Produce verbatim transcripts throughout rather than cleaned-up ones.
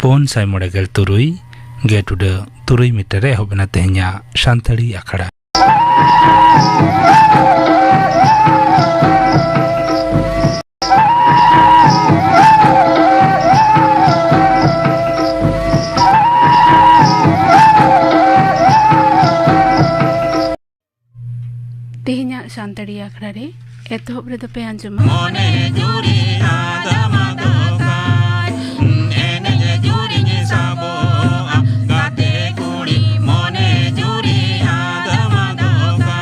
ᱯᱩᱱ ᱥᱟᱭ ᱢᱚᱬᱮ ᱜᱮᱞ ᱛᱩᱨᱩᱭ ᱜᱮ ᱴᱩᱰᱟᱹ ᱛᱩᱨᱩᱭ ᱢᱤᱴᱟᱨ ᱨᱮ ᱮᱦᱚᱵ ᱮᱱᱟ ᱛᱮᱦᱮᱧᱟᱜ ᱥᱟᱱᱛᱟᱲᱤ ᱟᱠᱷᱲᱟ᱾ ᱛᱮᱦᱮᱧᱟᱜ ᱥᱟᱱᱛᱟᱲᱤ ᱟᱠᱷᱲᱟ ᱨᱮ ᱮᱛᱚᱦᱚᱵ ᱨᱮᱫᱚ ᱯᱮ ᱟᱸᱡᱚᱢᱟ᱾ ᱢᱚᱱᱮ ᱡᱩᱨᱤ ᱟᱫᱟᱢᱟ ᱫᱚᱨᱠᱟᱨ, ᱮᱱᱮᱡ ᱡᱩᱨᱤᱧ ᱥᱟᱵᱚᱜᱼᱟ, ᱜᱟᱛᱮ ᱠᱩᱲᱤ ᱢᱚᱱᱮ ᱡᱩᱨᱤ ᱟᱫᱟᱢᱟ ᱫᱚᱨᱠᱟᱨ᱾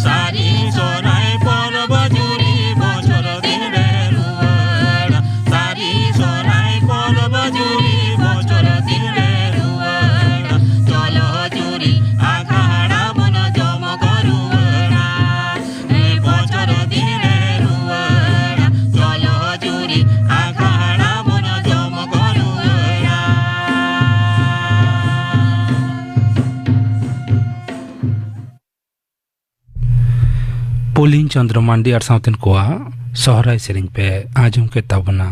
ᱥᱟᱹᱨᱤ ᱥᱚᱦᱨᱟᱭ ᱯᱚᱨᱚᱵᱽ ᱡᱩᱨᱤ ᱵᱚᱪᱷᱚᱨ ᱫᱤᱱ ᱨᱮ ᱨᱩᱣᱟᱹᱲᱟ᱾ ᱥᱟᱹᱨᱤ ᱥᱚᱦᱨᱟᱭ ᱯᱚᱨᱚᱵᱽ ᱡᱩᱨᱤ ᱵᱚᱪᱷᱚᱨ ᱫᱤᱱ ᱨᱮ ᱨᱩᱣᱟᱹᱲᱟ᱾ ᱪᱚᱞᱚ ᱡᱩᱨᱤ ᱟᱠᱷᱟᱲᱟ ᱵᱚᱱ ᱡᱚᱢᱚᱠ ᱨᱩᱣᱟᱹᱲᱟ᱾ ᱵᱚᱪᱷᱚᱨ ᱫᱤᱱ ᱨᱮ ᱨᱩᱣᱟᱹᱲᱟ᱾ ᱪᱚᱞᱚ ᱡᱩᱨᱤ ᱟᱠᱷᱟᱲᱟ ᱵᱚᱱ ᱡᱚᱢᱚᱠ ᱨᱩᱣᱟᱹᱲᱟ᱾ ᱯᱩᱞᱤᱱ ᱪᱚᱸᱫᱽᱨᱚ ᱢᱟᱱᱰᱤ ᱟᱨ ᱥᱟᱶᱛᱮᱱ ᱠᱚᱣᱟᱜ ᱥᱚᱦᱨᱟᱭ ᱥᱮᱨᱮᱧ ᱯᱮ ᱟᱸᱡᱚᱢ ᱠᱮᱫ ᱛᱟᱵᱚᱱᱟ᱾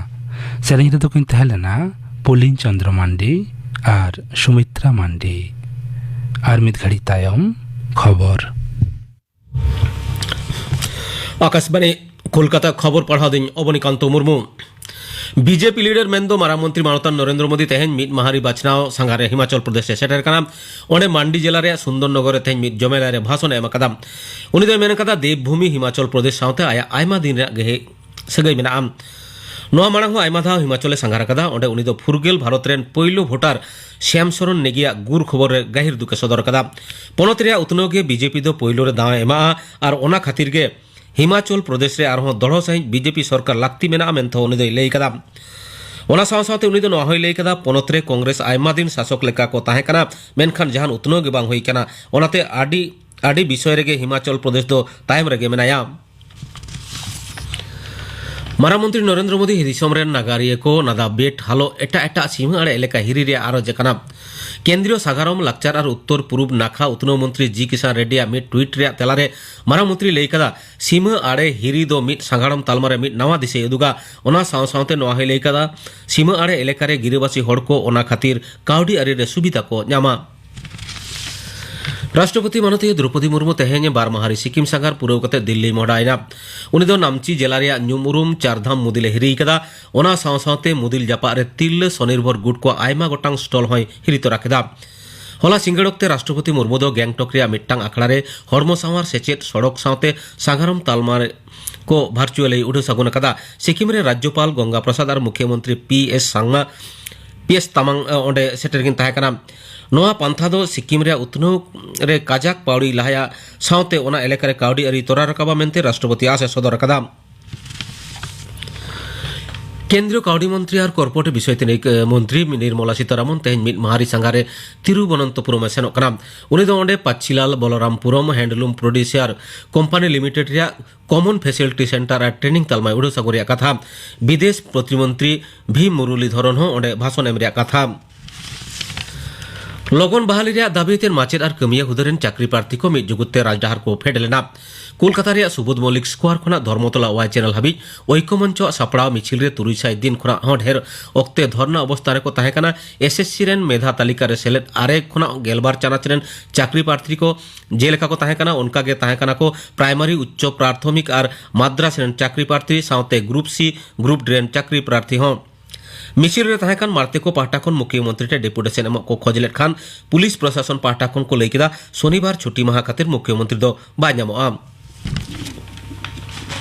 ᱥᱮᱨᱮᱧ ᱨᱮᱫᱚ ᱠᱤᱱ ᱛᱟᱦᱮᱸ ᱞᱮᱱᱟ ᱯᱩᱞᱤᱱ ᱪᱚᱸᱫᱽᱨᱚ ᱢᱟᱱᱰᱤ ᱟᱨ ᱥᱩᱢᱤᱛᱨᱟ ᱢᱟᱱᱰᱤ᱾ ᱟᱨ ᱢᱤᱫ ᱜᱷᱟᱹᱲᱤ ᱛᱟᱭᱚᱢ ᱠᱷᱚᱵᱚᱨ᱾ ᱟᱠᱟᱥᱵᱟᱬᱤ ᱠᱳᱞᱠᱟᱛᱟ, ᱠᱷᱚᱵᱚᱨ ᱯᱟᱲᱦᱟᱣ ᱫᱤᱧ ᱚᱵᱚᱱᱤᱠᱟᱱᱛᱚ ᱢᱩᱨᱢᱩ᱾ ᱵᱤᱡᱮᱯᱤ ᱞᱤᱰᱟᱨ ᱢᱮᱱᱫᱚ ᱢᱟᱨᱟᱝ ᱢᱚᱱᱛᱨᱤ ᱢᱟᱱᱚᱛᱟᱱ ᱱᱚᱨᱮᱱᱫᱨᱚ ᱢᱳᱫᱤ ᱛᱮᱦᱮᱧ ᱢᱤᱫ ᱢᱟᱦᱟᱨᱤ ᱵᱟᱪᱷᱱᱟᱣ ᱥᱟᱸᱜᱷᱟᱨ ᱨᱮ ᱦᱤᱢᱟᱪᱚᱞ ᱯᱨᱚᱫᱮᱥ ᱮ ᱥᱮᱴᱮᱨ ᱠᱟᱱᱟ᱾ ᱚᱸᱰᱮ ᱢᱟᱱᱰᱤ ᱡᱮᱞᱟ ᱨᱮᱭᱟᱜ ᱥᱩᱱᱫᱚᱨᱱᱚᱜᱚᱨ ᱨᱮ ᱛᱮᱦᱮᱧ ᱢᱤᱫ ᱡᱚᱢᱮᱞᱟᱭ ᱨᱮ ᱵᱷᱟᱥᱚᱱ ᱮ ᱮᱢ ᱟᱠᱟᱫᱟ᱾ ᱩᱱᱤ ᱫᱚᱭ ᱢᱮᱱ ᱟᱠᱟᱫᱟ, ᱫᱮᱵᱽᱵᱷᱩᱢᱤ ᱦᱤᱢᱟᱪᱚᱞ ᱯᱨᱚᱫᱮᱥ ᱥᱟᱶᱛᱮ ᱟᱭᱟᱜ ᱟᱭᱢᱟ ᱫᱤᱱ ᱨᱮᱭᱟᱜ ᱜᱮ ᱥᱟᱹᱜᱟᱹᱭ ᱢᱮᱱᱟᱜᱼᱟ᱾ ᱱᱚᱣᱟ ᱢᱟᱲᱟᱝ ᱦᱚᱸ ᱟᱭᱢᱟ ᱫᱷᱟᱣ ᱦᱤᱢᱟᱪᱚᱞ ᱮ ᱥᱟᱸᱜᱷᱟᱨ ᱟᱠᱟᱫᱟ᱾ ᱚᱸᱰᱮ ᱩᱱᱤ ᱫᱚ ᱯᱷᱩᱨᱜᱟᱹᱞ ᱵᱷᱟᱨᱚᱛ ᱨᱮᱱ ᱯᱳᱭᱞᱳ ᱵᱷᱳᱴᱟᱨ ᱥᱭᱟᱢ ᱥᱚᱨᱚᱱ ᱱᱮᱜᱤᱭᱟᱜ ᱜᱩᱨ ᱠᱷᱚᱵᱚᱨ ᱨᱮ ᱜᱟᱹᱦᱤᱨ ᱫᱩᱠ ᱮ ᱥᱚᱫᱚᱨ ᱟᱠᱟᱫᱟ᱾ ᱯᱚᱱᱚᱛ ᱨᱮᱭᱟᱜ ᱩᱛᱱᱟᱹᱣ ᱜᱮ ᱵᱤᱡᱮᱯᱤ ᱫᱚ ᱯᱳᱭᱞᱳ ᱨᱮ ᱫᱟᱣ ᱮ ᱮᱢᱟᱜᱼᱟ ᱟᱨ ᱚᱱᱟ ᱠᱷᱟᱹᱛᱤᱨ ᱜᱮ ᱦᱤᱢᱟᱪᱚᱞ ᱯᱨᱚᱫᱮᱥ ᱨᱮ ᱟᱨᱦᱚᱸ ᱫᱚᱲᱦᱚ ᱥᱟᱹᱦᱤᱡ ᱵᱤᱡᱮᱯᱤ ᱥᱚᱨᱠᱟᱨ ᱞᱟᱹᱠᱛᱤ ᱢᱮᱱᱟᱜᱼᱟ ᱢᱮᱱᱛᱮ ᱩᱱᱤ ᱫᱚᱭ ᱞᱟᱹᱭ ᱟᱠᱟᱫᱟ᱾ ᱚᱱᱟ ᱥᱟᱶ ᱥᱟᱶᱛᱮ ᱩᱱᱤ ᱫᱚ ᱱᱚᱣᱟ ᱦᱚᱸᱭ ᱞᱟᱹᱭ ᱠᱟᱫᱟ, ᱯᱚᱱᱚᱛ ᱨᱮ ᱠᱚᱝᱜᱨᱮᱥ ᱟᱭᱢᱟ ᱫᱤᱱ ᱥᱟᱥᱚᱠ ᱞᱮᱠᱟ ᱠᱚ ᱛᱟᱦᱮᱸ ᱠᱟᱱᱟ, ᱢᱮᱱᱠᱷᱟᱱ ᱡᱟᱦᱟᱱ ᱩᱛᱱᱟᱹᱣ ᱜᱮ ᱵᱟᱝ ᱦᱩᱭ ᱠᱟᱱᱟ᱾ ᱚᱱᱟᱛᱮ ᱟᱹᱰᱤ, ᱟᱹᱰᱤ ᱵᱤᱥᱚᱭ ᱨᱮᱜᱮ ᱦᱤᱢᱟᱪᱚᱞ ᱯᱨᱚᱫᱮᱥ ᱫᱚ ᱛᱟᱭᱚᱢ ᱨᱮᱜᱮ ᱢᱮᱱᱟᱭᱟ᱾ ᱢᱟᱨᱟᱝ ᱢᱚᱱᱛᱨᱤ ᱱᱚᱨᱮᱱᱫᱨᱚ ᱢᱳᱫᱤ ᱫᱤᱥᱚᱢ ᱨᱮᱱ ᱱᱟᱜᱟᱨᱤᱭᱟᱹ ᱠᱚ ᱱᱟᱫᱟ ᱵᱮᱴ ᱦᱟᱞᱚ ᱮᱴᱟᱜ ᱮᱴᱟᱜ ᱥᱤᱢᱟᱹ ᱟᱲᱮ ᱮᱞᱟᱠᱟ ᱦᱤᱨᱤ ᱨᱮᱭᱟᱜ ᱟᱨᱚᱡᱽ ᱟᱠᱟᱱᱟ᱾ ᱠᱮᱱᱫᱨᱤᱭᱚ ᱥᱟᱜᱟᱲᱚᱢ, ᱞᱟᱠᱪᱟᱨ ᱟᱨ ᱩᱛᱛᱚᱨ ᱯᱩᱨᱩᱵ ᱱᱟᱠᱷᱟ ᱩᱛᱱᱟᱹᱣ ᱢᱚᱱᱛᱨᱤ ᱡᱤ ᱠᱤᱥᱟᱱ ᱨᱮᱰᱰᱤᱭᱟᱜ ᱢᱤᱫ ᱴᱩᱭᱤᱴ ᱨᱮᱭᱟᱜ ᱛᱮᱞᱟᱨᱮ ᱢᱟᱨᱟᱝ ᱢᱚᱱᱛᱨᱤ ᱞᱟᱹᱭ ᱠᱟᱫᱟ, ᱥᱤᱢᱟᱹ ᱟᱲᱮ ᱦᱤᱨᱤ ᱫᱚ ᱢᱤᱫ ᱥᱟᱜᱟᱲᱚᱢ ᱛᱟᱞᱢᱟ ᱨᱮ ᱢᱤᱫ ᱱᱟᱣᱟ ᱫᱤᱥᱟᱹᱭ ᱩᱫᱩᱜᱟ᱾ ᱚᱱᱟ ᱥᱟᱶ ᱥᱟᱶᱛᱮ ᱱᱚᱣᱟ ᱦᱚᱸᱭ ᱞᱟᱹᱭ ᱠᱟᱫᱟ, ᱥᱤᱢᱟᱹ ᱟᱲᱮ ᱮᱞᱟᱠᱟ ᱨᱮ ᱜᱤᱨᱟᱹᱵᱟᱹᱥᱤ ᱦᱚᱲ ᱠᱚ ᱚᱱᱟ ᱠᱷᱟᱹᱛᱤᱨ ᱠᱟᱹᱣᱰᱤ ᱟᱹᱨᱤ ᱨᱮ ᱥᱩᱵᱤᱫᱷᱟ ᱠᱚ ᱧᱟᱢᱟ᱾ ᱨᱟᱥᱴᱨᱚᱯᱚᱛᱤ ᱢᱟᱱᱚᱛᱤᱭᱟᱹ ᱫᱨᱚᱯᱚᱫᱤ ᱢᱩᱨᱢᱩ ᱛᱮᱦᱮᱧ ᱵᱟᱨ ᱢᱟᱦᱟᱨᱤ ᱥᱤᱠᱤᱢ ᱥᱟᱸᱜᱷᱟᱨ ᱯᱩᱨᱟᱹᱣ ᱠᱟᱛᱮ ᱫᱤᱞᱞᱤᱭ ᱢᱚᱦᱰᱟᱭᱮᱱᱟ᱾ ᱩᱱᱤ ᱫᱚ ᱱᱟᱢᱪᱤ ᱡᱮᱞᱟ ᱨᱮᱭᱟᱜ ᱧᱩᱢ ᱩᱨᱩᱢ ᱪᱟᱨᱫᱷᱟᱢ ᱢᱩᱫᱤᱞᱮ ᱦᱤᱨᱤ ᱠᱟᱫᱟ᱾ ᱚᱱᱟ ᱥᱟᱶ ᱥᱟᱶᱛᱮ ᱢᱩᱫᱤᱞ ᱡᱟᱯᱟᱜ ᱨᱮ ᱛᱤᱨᱞᱟᱹ ᱥᱚᱱᱤᱨᱵᱷᱚᱨ ᱜᱩᱴ ᱠᱚᱣᱟᱜ ᱟᱭᱢᱟ ᱜᱚᱴᱟᱝ ᱥᱴᱚᱞ ᱦᱚᱸᱭ ᱦᱤᱨᱤ ᱛᱚᱨᱟ ᱠᱮᱫᱟ᱾ ᱦᱚᱞᱟ ᱥᱤᱸᱜᱟᱹᱲ ᱚᱠᱛᱮ ᱨᱟᱥᱴᱨᱚᱯᱚᱛᱤ ᱢᱩᱨᱢᱩ ᱫᱚ ᱜᱮᱝᱴᱚᱠ ᱨᱮᱭᱟᱜ ᱢᱤᱫᱴᱟᱝ ᱟᱠᱷᱲᱟ ᱨᱮ ᱦᱚᱲᱢᱚ ᱥᱟᱶᱟᱨ ᱥᱮᱪᱮᱫ ᱥᱚᱲᱚᱠ ᱥᱟᱶᱛᱮ ᱥᱟᱸᱜᱷᱟᱨᱚᱢ ᱛᱟᱞᱢᱟ ᱨᱮ ᱠᱚ ᱵᱷᱟᱨᱪᱩᱭᱟᱞ ᱮ ᱩᱰᱷᱟᱹᱣ ᱥᱟᱹᱜᱩᱱ ᱟᱠᱟᱫᱟ᱾ ᱥᱤᱠᱤᱢ ᱨᱮ ᱨᱟᱡᱽᱡᱚᱯᱟᱞ ᱜᱚᱝᱜᱟ ᱯᱨᱚᱥᱟᱫᱽ ᱟᱨ ᱢᱩᱠᱷᱭᱚᱢᱚᱱᱛᱨᱤ P S ᱥᱟᱝᱢᱟ, P S Tamang, ᱮ, ᱚᱸᱰᱮ ᱥᱮᱴᱮᱨ ᱠᱤᱱ ᱛᱟᱦᱮᱸ ᱠᱟᱱᱟ᱾ ᱱᱚᱣᱟ ᱯᱟᱱᱛᱷᱟ ᱫᱚ ᱥᱤᱠᱤᱢ ᱨᱮᱭᱟᱜ ᱩᱛᱱᱟᱹᱣ ᱨᱮ ᱠᱟᱡᱟᱠ ᱯᱟᱹᱣᱲᱤ ᱞᱟᱦᱟᱭᱟ, ᱥᱟᱶᱛᱮ ᱚᱱᱟ ᱮᱞᱟᱠᱟ ᱨᱮ ᱠᱟᱹᱣᱰᱤ ᱟᱹᱨᱤ ᱛᱚᱨᱟ ᱨᱟᱠᱟᱵᱟ ᱢᱮᱱᱛᱮ ᱨᱟᱥᱴᱨᱚᱯᱚᱛᱤ ᱟᱥ ᱮ ᱥᱚᱫᱚᱨ ᱟᱠᱟᱫᱟ᱾ ᱠᱮᱱᱫᱨᱤᱭᱚ ᱠᱟᱹᱣᱰᱤ ᱢᱚᱱᱛᱨᱤ ᱟᱨ ᱠᱚᱨᱯᱳᱨᱮᱴ ᱵᱤᱥᱚᱭ ᱛᱮ ᱱᱤᱨᱢᱚᱞᱟ ᱥᱤᱛᱟᱨᱟᱢᱚᱱ ᱛᱮᱦᱮᱧ ᱢᱤᱫ ᱢᱟᱦᱟᱨᱤ ᱥᱟᱸᱜᱷᱟᱨ ᱨᱮ ᱛᱤᱨᱩᱵᱚᱱᱚᱱᱛᱚᱯᱩᱨᱚᱢ ᱮ ᱥᱮᱱᱚᱜ ᱠᱟᱱᱟ᱾ ᱩᱱᱤ ᱫᱚ ᱚᱸᱰᱮ ᱯᱟᱪᱷᱤᱞᱟᱞ ᱵᱚᱞᱚᱨᱟᱢᱯᱩᱨᱚᱢ ᱦᱮᱱᱰᱞᱩᱢ ᱯᱨᱚᱰᱭᱩᱥᱟᱨ ᱠᱳᱢᱯᱟᱱᱤ ᱞᱤᱢᱤᱴᱮᱰ ᱨᱮᱭᱟᱜ ᱠᱚᱢᱚᱱ ᱯᱷᱮᱥᱤᱞᱤᱴᱤ ᱥᱮᱱᱴᱟᱨ ᱟᱨ ᱴᱨᱮᱱᱤᱝ ᱛᱟᱞᱢᱟᱭ ᱩᱰᱷᱟᱹᱣ ᱥᱟᱹᱜᱩᱱ ᱨᱮᱭᱟᱜ ᱠᱟᱛᱷᱟ᱾ ᱵᱤᱫᱮᱥ ᱯᱨᱚᱛᱤᱢᱚᱱᱛᱨᱤ ᱵᱷᱤ ᱢᱩᱨᱞᱤᱫᱷᱚᱨᱚᱱ ᱦᱚᱸ ᱚᱸᱰᱮ ᱵᱷᱟᱥᱚᱱ ᱮᱢ ᱨᱮᱭᱟᱜ ᱠᱟᱛᱷᱟ᱾ ᱞᱚᱜᱚᱱ ᱵᱟᱦᱟᱞᱤ ᱨᱮᱭᱟᱜ ᱫᱟᱹᱵᱤ ᱛᱮ ᱢᱟᱪᱮᱫ ᱟᱨ ᱠᱟᱹᱢᱤᱭᱟᱹ ᱦᱩᱫᱟᱹ ᱨᱮᱱ ᱪᱟᱹᱠᱨᱤ ᱯᱨᱟᱨᱛᱷᱤ ᱠᱚ ᱢᱤᱫ ᱡᱩᱜᱩᱫ ᱛᱮ ᱨᱟᱡᱽᱰᱟᱦᱟᱨ ᱠᱚ ᱯᱷᱮᱰ ᱞᱮᱱᱟ᱾ ᱠᱳᱞᱠᱟᱛᱟ ᱨᱮᱭᱟᱜ ᱥᱩᱵᱳᱫᱷ ᱢᱚᱞᱞᱤᱠ ᱥᱠᱳᱭᱟᱨ ᱠᱷᱚᱱᱟᱜ ᱫᱷᱚᱨᱢᱚᱛᱚᱞᱟ ᱣᱟᱭ ᱪᱮᱱᱮᱞ ᱦᱟᱹᱵᱤᱡ ᱳᱭᱠᱚᱢᱚᱧᱪᱚ ᱟᱜ ᱥᱟᱯᱲᱟᱣ ᱢᱤᱪᱷᱤᱞ ᱨᱮ ᱛᱩᱨᱩᱭ ᱥᱟᱭ ᱫᱤᱱ ᱠᱷᱚᱱᱟᱜ ᱦᱚᱸ ᱰᱷᱮᱨ ᱚᱠᱛᱮ ᱫᱷᱚᱨᱱᱟ ᱚᱵᱚᱥᱛᱟ ᱨᱮᱠᱚ ᱛᱟᱦᱮᱸ ᱠᱟᱱᱟ᱾ ᱮᱥ ᱮᱥ ᱥᱤ ᱨᱮᱱ ᱢᱮᱫᱷᱟ ᱛᱟᱹᱞᱤᱠᱟ ᱨᱮ ᱥᱮᱞᱮᱫ ᱟᱨᱮ ᱠᱷᱚᱱᱟᱜ ᱜᱮᱞᱵᱟᱨ ᱪᱟᱱᱟᱪ ᱨᱮᱱ ᱪᱟᱹᱠᱨᱤ ᱯᱨᱟᱨᱛᱷᱤ ᱠᱚ ᱡᱮᱞᱮᱠᱟ ᱠᱚ ᱛᱟᱦᱮᱸ ᱠᱟᱱᱟ, ᱚᱱᱠᱟ ᱜᱮ ᱛᱟᱦᱮᱸ ᱠᱟᱱᱟ ᱠᱚ ᱯᱨᱟᱭᱢᱟᱨᱤ, ᱩᱪᱪᱚ ᱯᱨᱟᱛᱷᱚᱢᱤᱠ ᱟᱨ ᱢᱟᱫᱽᱨᱟᱥ ᱨᱮᱱ ᱪᱟᱹᱠᱨᱤ ᱯᱨᱟᱨᱛᱷᱤ ᱥᱟᱶᱛᱮ ᱜᱨᱩᱯ ᱥᱤ, ᱜᱨᱩᱯ ᱰᱤ ᱨᱮᱱ ᱪᱟᱹᱠᱨᱤ ᱯᱨᱟᱨᱛᱷᱤ ᱦᱚᱸ᱾ ᱢᱤᱪᱷᱤᱞ ᱨᱮ ᱛᱟᱦᱮᱸ ᱠᱟᱱ ᱢᱟᱨᱛᱮ ᱠᱚ ᱯᱟᱦᱴᱟ ᱠᱷᱚᱱ ᱢᱩᱠᱷᱭᱚᱢᱚᱱᱛᱨᱤ ᱴᱷᱮᱱ ᱰᱮᱯᱩᱴᱮᱥᱚᱱ ᱮᱢᱚᱜ ᱠᱚ ᱠᱷᱚᱡᱽ ᱞᱮᱫ ᱠᱷᱟᱱ, ᱯᱩᱞᱤᱥ ᱯᱨᱚᱥᱟᱥᱚᱱ ᱯᱟᱦᱴᱟ ᱠᱷᱚᱱ ᱠᱚ ᱞᱟᱹᱭ ᱠᱮᱫᱟ, ᱥᱚᱱᱤᱵᱟᱨ ᱪᱷᱩᱴᱤ ᱢᱟᱦᱟ ᱠᱷᱟᱹᱛᱤᱨ ᱢᱩᱠᱷᱭᱚᱢᱚᱱᱛᱨᱤ ᱫᱚ ᱵᱟᱭ ᱧᱟᱢᱚᱜᱼᱟ᱾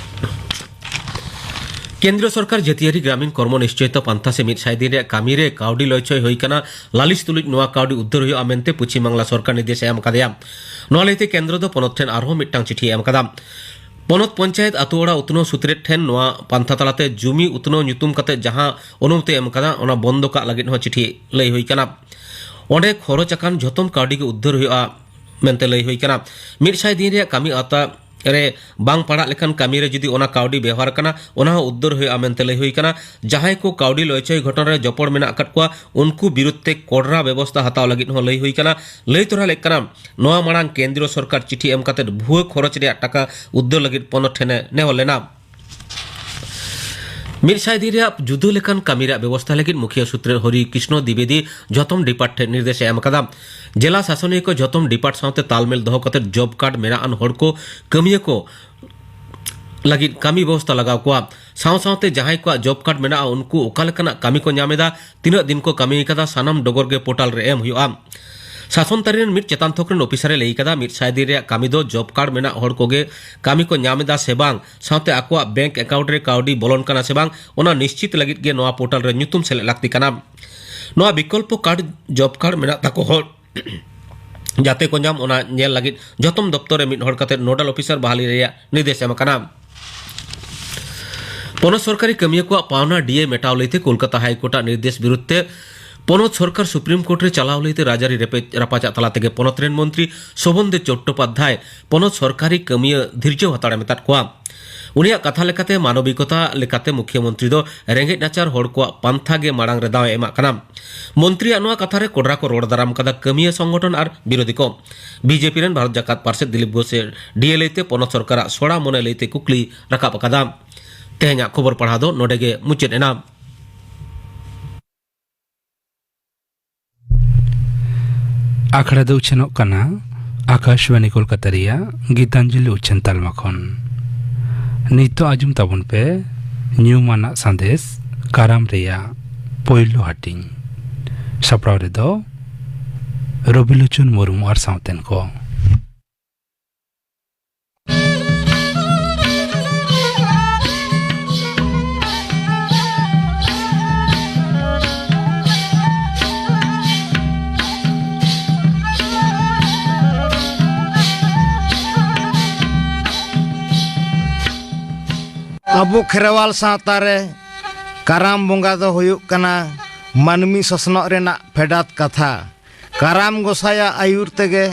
ᱠᱮᱱᱫᱨᱚ ᱥᱚᱨᱠᱟᱨ ᱡᱟᱹᱛᱤᱭᱟᱹᱨᱤ ᱜᱨᱟᱢᱤᱱ ᱠᱚᱨᱢᱚ ᱱᱤᱥᱪᱚᱭᱤᱛᱚ ᱯᱟᱱᱛᱷᱟ ᱥᱮ ᱢᱤᱫ ᱥᱟᱭ ᱫᱤᱱ ᱨᱮᱭᱟᱜ ᱠᱟᱹᱢᱤ ᱨᱮ ᱠᱟᱹᱣᱰᱤ ᱞᱚᱭᱪᱚᱭ ᱦᱩᱭ ᱠᱟᱱᱟ, ᱞᱟᱹᱞᱤᱥ ᱛᱩᱞᱩᱡ ᱱᱚᱣᱟ ᱠᱟᱹᱣᱰᱤ ᱩᱫᱽᱫᱷᱟᱹᱨ ᱦᱩᱭᱩᱜᱼᱟ ᱢᱮᱱᱛᱮ ᱯᱚᱪᱷᱤᱢ ᱵᱟᱝᱞᱟ ᱥᱚᱨᱠᱟᱨ ᱱᱤᱨᱫᱮᱥ ᱮ ᱮᱢ ᱟᱠᱟᱫᱮᱭᱟ᱾ ᱱᱚᱣᱟ ᱞᱟᱹᱭᱛᱮ ᱠᱮᱱᱫᱨᱚ ᱫᱚ ᱯᱚᱱᱚᱛ ᱴᱷᱮᱱ ᱟᱨᱦᱚᱸ ᱢᱤᱫᱴᱟᱝ ᱪᱤᱴᱷᱤ ᱮ ᱮᱢ ᱟᱠᱟᱫᱟ᱾ ᱯᱚᱱᱚᱛ ᱯᱚᱧᱪᱟᱭᱮᱛ ᱟᱛᱳ ᱚᱲᱟᱜ ᱩᱛᱱᱟᱹᱣ ᱥᱩᱛᱨᱮᱫ ᱴᱷᱮᱱ ᱱᱚᱣᱟ ᱯᱟᱱᱛᱷᱟ ᱛᱟᱞᱟᱛᱮ ᱡᱩᱢᱤ ᱩᱛᱱᱟᱹᱣ ᱧᱩᱛᱩᱢ ᱠᱟᱛᱮ ᱡᱟᱦᱟᱸ ᱚᱱᱩᱢᱚᱛᱤ ᱮᱢ ᱠᱟᱫᱟ, ᱚᱱᱟ ᱵᱚᱱᱫᱚ ᱠᱟᱜ ᱞᱟᱹᱜᱤᱫ ᱦᱚᱸ ᱪᱤᱴᱷᱤ ᱞᱟᱹᱭ ᱦᱩᱭ ᱠᱟᱱᱟ᱾ ᱚᱸᱰᱮ ᱠᱷᱚᱨᱚᱪ ᱟᱠᱟᱱ ᱡᱷᱚᱛᱚᱢ ᱠᱟᱹᱣᱰᱤ ᱜᱮ ᱩᱫᱽᱫᱷᱟᱹᱨ ᱦᱩᱭᱩᱜᱼᱟ ᱢᱮᱱᱛᱮ ᱞᱟᱹᱭ ᱦᱩᱭ ᱠᱟᱱᱟ᱾ ᱢᱤᱫ ᱥᱟᱭ ᱫᱤᱱ ᱨᱮᱭᱟᱜ ᱠᱟᱹᱢᱤ ᱟᱣᱛᱟ ᱨᱮ ᱵᱟᱝ ᱯᱟᱲᱟᱜ ᱞᱮᱠᱷᱟᱱ ᱠᱟᱹᱢᱤ ᱨᱮ ᱡᱩᱫᱤ ᱚᱱᱟ ᱠᱟᱹᱣᱰᱤ ᱵᱮᱣᱦᱟᱨ ᱠᱟᱱᱟ, ᱚᱱᱟ ᱦᱚᱸ ᱩᱫᱽᱫᱷᱟᱹᱨ ᱦᱩᱭᱩᱜᱼᱟ ᱢᱮᱱᱛᱮ ᱞᱟᱹᱭ ᱦᱩᱭ ᱠᱟᱱᱟ᱾ ᱡᱟᱦᱟᱸᱭ ᱠᱚ ᱠᱟᱹᱣᱰᱤ ᱞᱚᱭᱪᱚᱭ ᱜᱷᱚᱴᱚᱱ ᱨᱮ ᱡᱚᱯᱚᱲ ᱢᱮᱱᱟᱜ ᱟᱠᱟᱫ ᱠᱚᱣᱟ, ᱩᱱᱠᱩ ᱵᱤᱨᱩᱫᱷ ᱛᱮ ᱠᱚᱲᱨᱟ ᱵᱮᱵᱚᱥᱛᱷᱟ ᱦᱟᱛᱟᱣ ᱞᱟᱹᱜᱤᱫ ᱦᱚᱸ ᱞᱟᱹᱭ ᱦᱩᱭ ᱠᱟᱱᱟ᱾ ᱞᱟᱹᱭ ᱛᱚᱨᱟ ᱞᱮᱫ ᱠᱟᱱᱟ, ᱱᱚᱣᱟ ᱢᱟᱲᱟᱝ ᱠᱮᱱᱫᱨᱚ ᱥᱚᱨᱠᱟᱨ ᱪᱤᱴᱷᱤ ᱮᱢ ᱠᱟᱛᱮ ᱵᱷᱩᱣᱟᱹ ᱠᱷᱚᱨᱚᱪ ᱨᱮᱭᱟᱜ ᱴᱟᱠᱟ ᱩᱫᱽᱫᱷᱟᱹᱨ ᱞᱟᱹᱜᱤᱫ ᱯᱚᱱᱚᱛ ᱴᱷᱮᱱᱮ ᱱᱮᱦᱚᱨ ᱞᱮᱱᱟ᱾ ᱢᱤᱫ ᱥᱟᱭ ᱫᱤᱱ ᱨᱮᱭᱟᱜ ᱡᱩᱫᱟᱹ ᱞᱮᱠᱟᱱ ᱠᱟᱹᱢᱤ ᱨᱮᱭᱟᱜ ᱵᱮᱵᱚᱥᱛᱷᱟ ᱞᱟᱹᱜᱤᱫ ᱢᱩᱠᱷᱤᱭᱟᱹ ᱥᱩᱛᱨᱮᱫ ᱦᱚᱨᱤ ᱠᱨᱤᱥᱱᱚ ᱫᱤᱵᱮᱫᱤ ᱡᱷᱚᱛᱚᱢ ᱰᱤᱯᱟᱨᱴ ᱴᱷᱮᱱ ᱱᱤᱨᱫᱮᱥ ᱮ ᱮᱢ ᱟᱠᱟᱫᱟ᱾ ᱡᱮᱞᱟ ᱥᱟᱥᱚᱱᱤᱭᱟᱹ ᱠᱚ ᱡᱷᱚᱛᱚᱢ ᱰᱤᱯᱟᱨᱴ ᱥᱟᱶᱛᱮ ᱛᱟᱞᱢᱮᱞ ᱫᱚᱦᱚ ᱠᱟᱛᱮ ᱡᱚᱵ ᱠᱟᱨᱰ ᱢᱮᱱᱟᱜ ᱟᱱ ᱦᱚᱲ ᱠᱚ ᱠᱟᱹᱢᱤᱭᱟᱹ ᱠᱚ ᱞᱟᱹᱜᱤᱫ ᱠᱟᱹᱢᱤ ᱵᱮᱵᱚᱥᱛᱷᱟ ᱞᱟᱜᱟᱣ ᱠᱚᱣᱟ᱾ ᱥᱟᱶ ᱥᱟᱶᱛᱮ ᱡᱟᱦᱟᱸᱭ ᱠᱚᱣᱟᱜ ᱡᱚᱵ ᱠᱟᱨᱰ ᱢᱮᱱᱟᱜᱼᱟ, ᱩᱱᱠᱩ ᱚᱠᱟ ᱞᱮᱠᱟᱱᱟᱜ ᱠᱟᱹᱢᱤ ᱠᱚ ᱧᱟᱢ ᱮᱫᱟ, ᱛᱤᱱᱟᱹᱜ ᱫᱤᱱ ᱠᱚ ᱠᱟᱹᱢᱤ ᱟᱠᱟᱫᱟ, ᱥᱟᱱᱟᱢ ᱰᱚᱜᱚᱨ ᱜᱮ ᱯᱳᱨᱴᱟᱞ ᱨᱮ ᱮᱢ ᱦᱩᱭᱩᱜᱼᱟ᱾ ᱥᱟᱥᱚᱱ ᱛᱟᱹᱨᱤ ᱨᱮᱱ ᱢᱤᱫ ᱪᱮᱛᱟᱱ ᱛᱷᱚᱠ ᱨᱮᱱ ᱚᱯᱷᱤᱥᱟᱨ ᱮ ᱞᱟᱹᱭ ᱟᱠᱟᱫᱟ, ᱢᱤᱫ ᱥᱟᱭ ᱫᱤᱱ ᱨᱮᱭᱟᱜ ᱠᱟᱹᱢᱤ ᱫᱚ ᱡᱚᱵ ᱠᱟᱨᱰ ᱢᱮᱱᱟᱜ ᱦᱚᱲ ᱠᱚᱜᱮ ᱠᱟᱹᱢᱤ ᱠᱚ ᱧᱟᱢ ᱮᱫᱟ ᱥᱮ ᱵᱟᱝ, ᱥᱟᱶᱛᱮ ᱟᱠᱚᱣᱟᱜ ᱵᱮᱝᱠ ᱮᱠᱟᱣᱩᱱᱴ ᱨᱮ ᱠᱟᱹᱣᱰᱤ ᱵᱚᱞᱚᱱ ᱠᱟᱱᱟ ᱥᱮ ᱵᱟᱝ, ᱚᱱᱟ ᱱᱤᱥᱪᱤᱛ ᱞᱟᱹᱜᱤᱫ ᱜᱮ ᱱᱚᱣᱟ ᱯᱳᱨᱴᱟᱞ ᱨᱮ ᱧᱩᱛᱩᱢ ᱥᱮᱞᱮᱫ ᱞᱟᱹᱠᱛᱤ ᱠᱟᱱᱟ᱾ ᱱᱚᱣᱟ ᱵᱤᱠᱚᱞᱯᱚ ᱠᱟᱨᱰ ᱡᱚᱵ ᱠᱟᱨᱰ ᱢᱮᱱᱟᱜ ᱛᱟᱠᱚ ᱦᱚᱲ ᱡᱟᱛᱮ ᱠᱚ ᱧᱟᱢ, ᱚᱱᱟ ᱧᱮᱞ ᱞᱟᱹᱜᱤᱫ ᱡᱚᱛᱚᱢ ᱫᱚᱯᱛᱚᱨ ᱨᱮ ᱢᱤᱫ ᱦᱚᱲ ᱠᱟᱛᱮ ᱱᱳᱰᱟᱞ ᱚᱯᱷᱤᱥᱟᱨ ᱵᱟᱦᱟᱞᱤ ᱨᱮᱭᱟᱜ ᱱᱤᱨᱫᱮᱥ ᱮᱢ ᱟᱠᱟᱱᱟ᱾ ᱯᱚᱱᱚᱛ ᱥᱚᱨᱠᱟᱨᱤ ᱠᱟᱹᱢᱤᱭᱟᱹ ᱠᱚᱣᱟᱜ ᱯᱟᱣᱱᱟ ᱰᱤ ᱮ ᱢᱮᱴᱟᱣ ᱞᱟᱹᱭᱛᱮ ᱠᱳᱞᱠᱟᱛᱟ ᱦᱟᱭᱠᱳᱨᱴ ᱟᱜ ᱱᱤᱨᱫᱮᱥ ᱵᱤᱨᱩᱫᱷ ᱛᱮ ᱯᱚᱱᱚᱛ ᱥᱚᱨᱠᱟᱨ ᱥᱩᱯᱨᱤᱢ ᱠᱳᱨᱴ ᱨᱮ ᱪᱟᱞᱟᱣ ᱞᱟᱹᱭᱛᱮ ᱨᱟᱡᱽᱟᱹᱨᱤ ᱨᱮᱯᱮᱡ ᱨᱟᱯᱟᱪᱟᱜ ᱛᱟᱞᱟ ᱛᱮᱜᱮ ᱯᱚᱱᱚᱛ ᱨᱮᱱ ᱢᱚᱱᱛᱨᱤ ᱥᱳᱵᱷᱚᱱᱫᱮᱵ ᱪᱚᱴᱴᱳᱯᱟᱫᱽᱫᱷᱟᱭ ᱯᱚᱱᱚᱛ ᱥᱚᱨᱠᱟᱨᱤ ᱠᱟᱹᱢᱤᱭᱟᱹ ᱫᱷᱤᱨᱡᱟᱹᱣ ᱦᱟᱛᱟᱲ ᱮ ᱢᱮᱛᱟᱫ ᱠᱚᱣᱟ᱾ ᱩᱱᱤᱭᱟᱜ ᱠᱟᱛᱷᱟ ᱞᱮᱠᱟᱛᱮ, ᱢᱟᱱᱚᱵᱤᱠᱚᱛᱟ ᱞᱮᱠᱟᱛᱮ ᱢᱩᱠᱷᱭᱟᱹ ᱢᱚᱱᱛᱨᱤ ᱫᱚ ᱨᱮᱸᱜᱮᱡ ᱱᱟᱪᱟᱨ ᱦᱚᱲ ᱠᱚᱣᱟᱜ ᱯᱟᱱᱛᱷᱟ ᱜᱮ ᱢᱟᱲᱟᱝ ᱨᱮ ᱫᱟᱣ ᱮ ᱮᱢᱟᱜ ᱠᱟᱱᱟ᱾ ᱢᱚᱱᱛᱨᱤᱭᱟᱜ ᱱᱚᱣᱟ ᱠᱟᱛᱷᱟ ᱨᱮ ᱠᱚᱰᱨᱟ ᱠᱚ ᱨᱚᱲ ᱫᱟᱨᱟᱢ ᱠᱟᱫᱟ ᱠᱟᱹᱢᱤᱭᱟᱹ ᱥᱚᱝᱜᱚᱴᱷᱚᱱ ᱟᱨ ᱵᱤᱨᱳᱫᱷᱤ ᱠᱚ᱾ ᱵᱤᱡᱮᱯᱤ ᱨᱮᱱ ᱵᱷᱟᱨᱚᱛ ᱡᱟᱠᱟᱛ ᱯᱟᱨᱥᱮᱛ ᱫᱤᱞᱤᱯ ᱜᱷᱳᱥ ᱮ ᱰᱤ ᱮ ᱞᱟᱹᱭᱛᱮ ᱯᱚᱱᱚᱛ ᱥᱚᱨᱠᱟᱨᱟᱜ ᱥᱚᱲᱟ ᱢᱚᱱᱮ ᱞᱟᱹᱭᱛᱮ ᱠᱩᱠᱞᱤ ᱨᱟᱠᱟᱵ ᱟᱠᱟᱫᱟ᱾ ᱛᱮᱦᱮᱧᱟᱜ ᱠᱷᱚᱵᱚᱨ ᱯᱟᱲᱦᱟᱣ ᱫᱚ ᱱᱚᱰᱮ ᱜᱮ ᱢᱩᱪᱟᱹᱫ ᱮᱱᱟ᱾ ᱟᱠᱷᱲᱟ ᱫᱚ ᱩᱪᱷᱟᱹᱱᱚᱜ ᱠᱟᱱᱟ ᱟᱠᱟᱥᱵᱟᱱᱤ ᱠᱳᱞᱠᱟᱛᱟ ᱨᱮᱭᱟᱜ ᱜᱤᱛᱟᱧᱡᱚᱞᱤ ᱩᱪᱷᱟᱹᱱ ᱛᱟᱞᱢᱟ ᱠᱷᱚᱱ᱾ ᱱᱤᱛᱚᱜ ᱟᱸᱡᱚᱢ ᱛᱟᱵᱚᱱ ᱯᱮ ᱧᱩᱢᱟᱱᱟᱜ ᱥᱟᱸᱫᱮᱥ ᱠᱟᱨᱟᱢ ᱨᱮᱭᱟᱜ ᱯᱳᱭᱞᱳ ᱦᱟᱹᱴᱤᱧ᱾ ᱥᱟᱯᱲᱟᱣ ᱨᱮᱫᱚ ᱨᱚᱵᱤᱞᱳᱪᱚᱱ ᱢᱩᱨᱢᱩ ᱟᱨ ᱥᱟᱶᱛᱮᱱ ᱠᱚ᱾ ᱟᱵᱚ ᱠᱷᱮᱨᱣᱟᱞ ᱥᱟᱶᱛᱟ ᱨᱮ ᱠᱟᱨᱟᱢ ᱵᱚᱸᱜᱟ ᱫᱚ ᱦᱩᱭᱩᱜ ᱠᱟᱱᱟ ᱢᱟᱹᱱᱢᱤ ᱥᱚᱥᱱᱚᱜ ᱨᱮᱱᱟᱜ ᱯᱷᱮᱰᱟᱛ ᱠᱟᱛᱷᱟ᱾ ᱠᱟᱨᱟᱢ ᱜᱚᱸᱥᱟᱭᱟᱜ ᱟᱹᱭᱩᱨ ᱛᱮᱜᱮ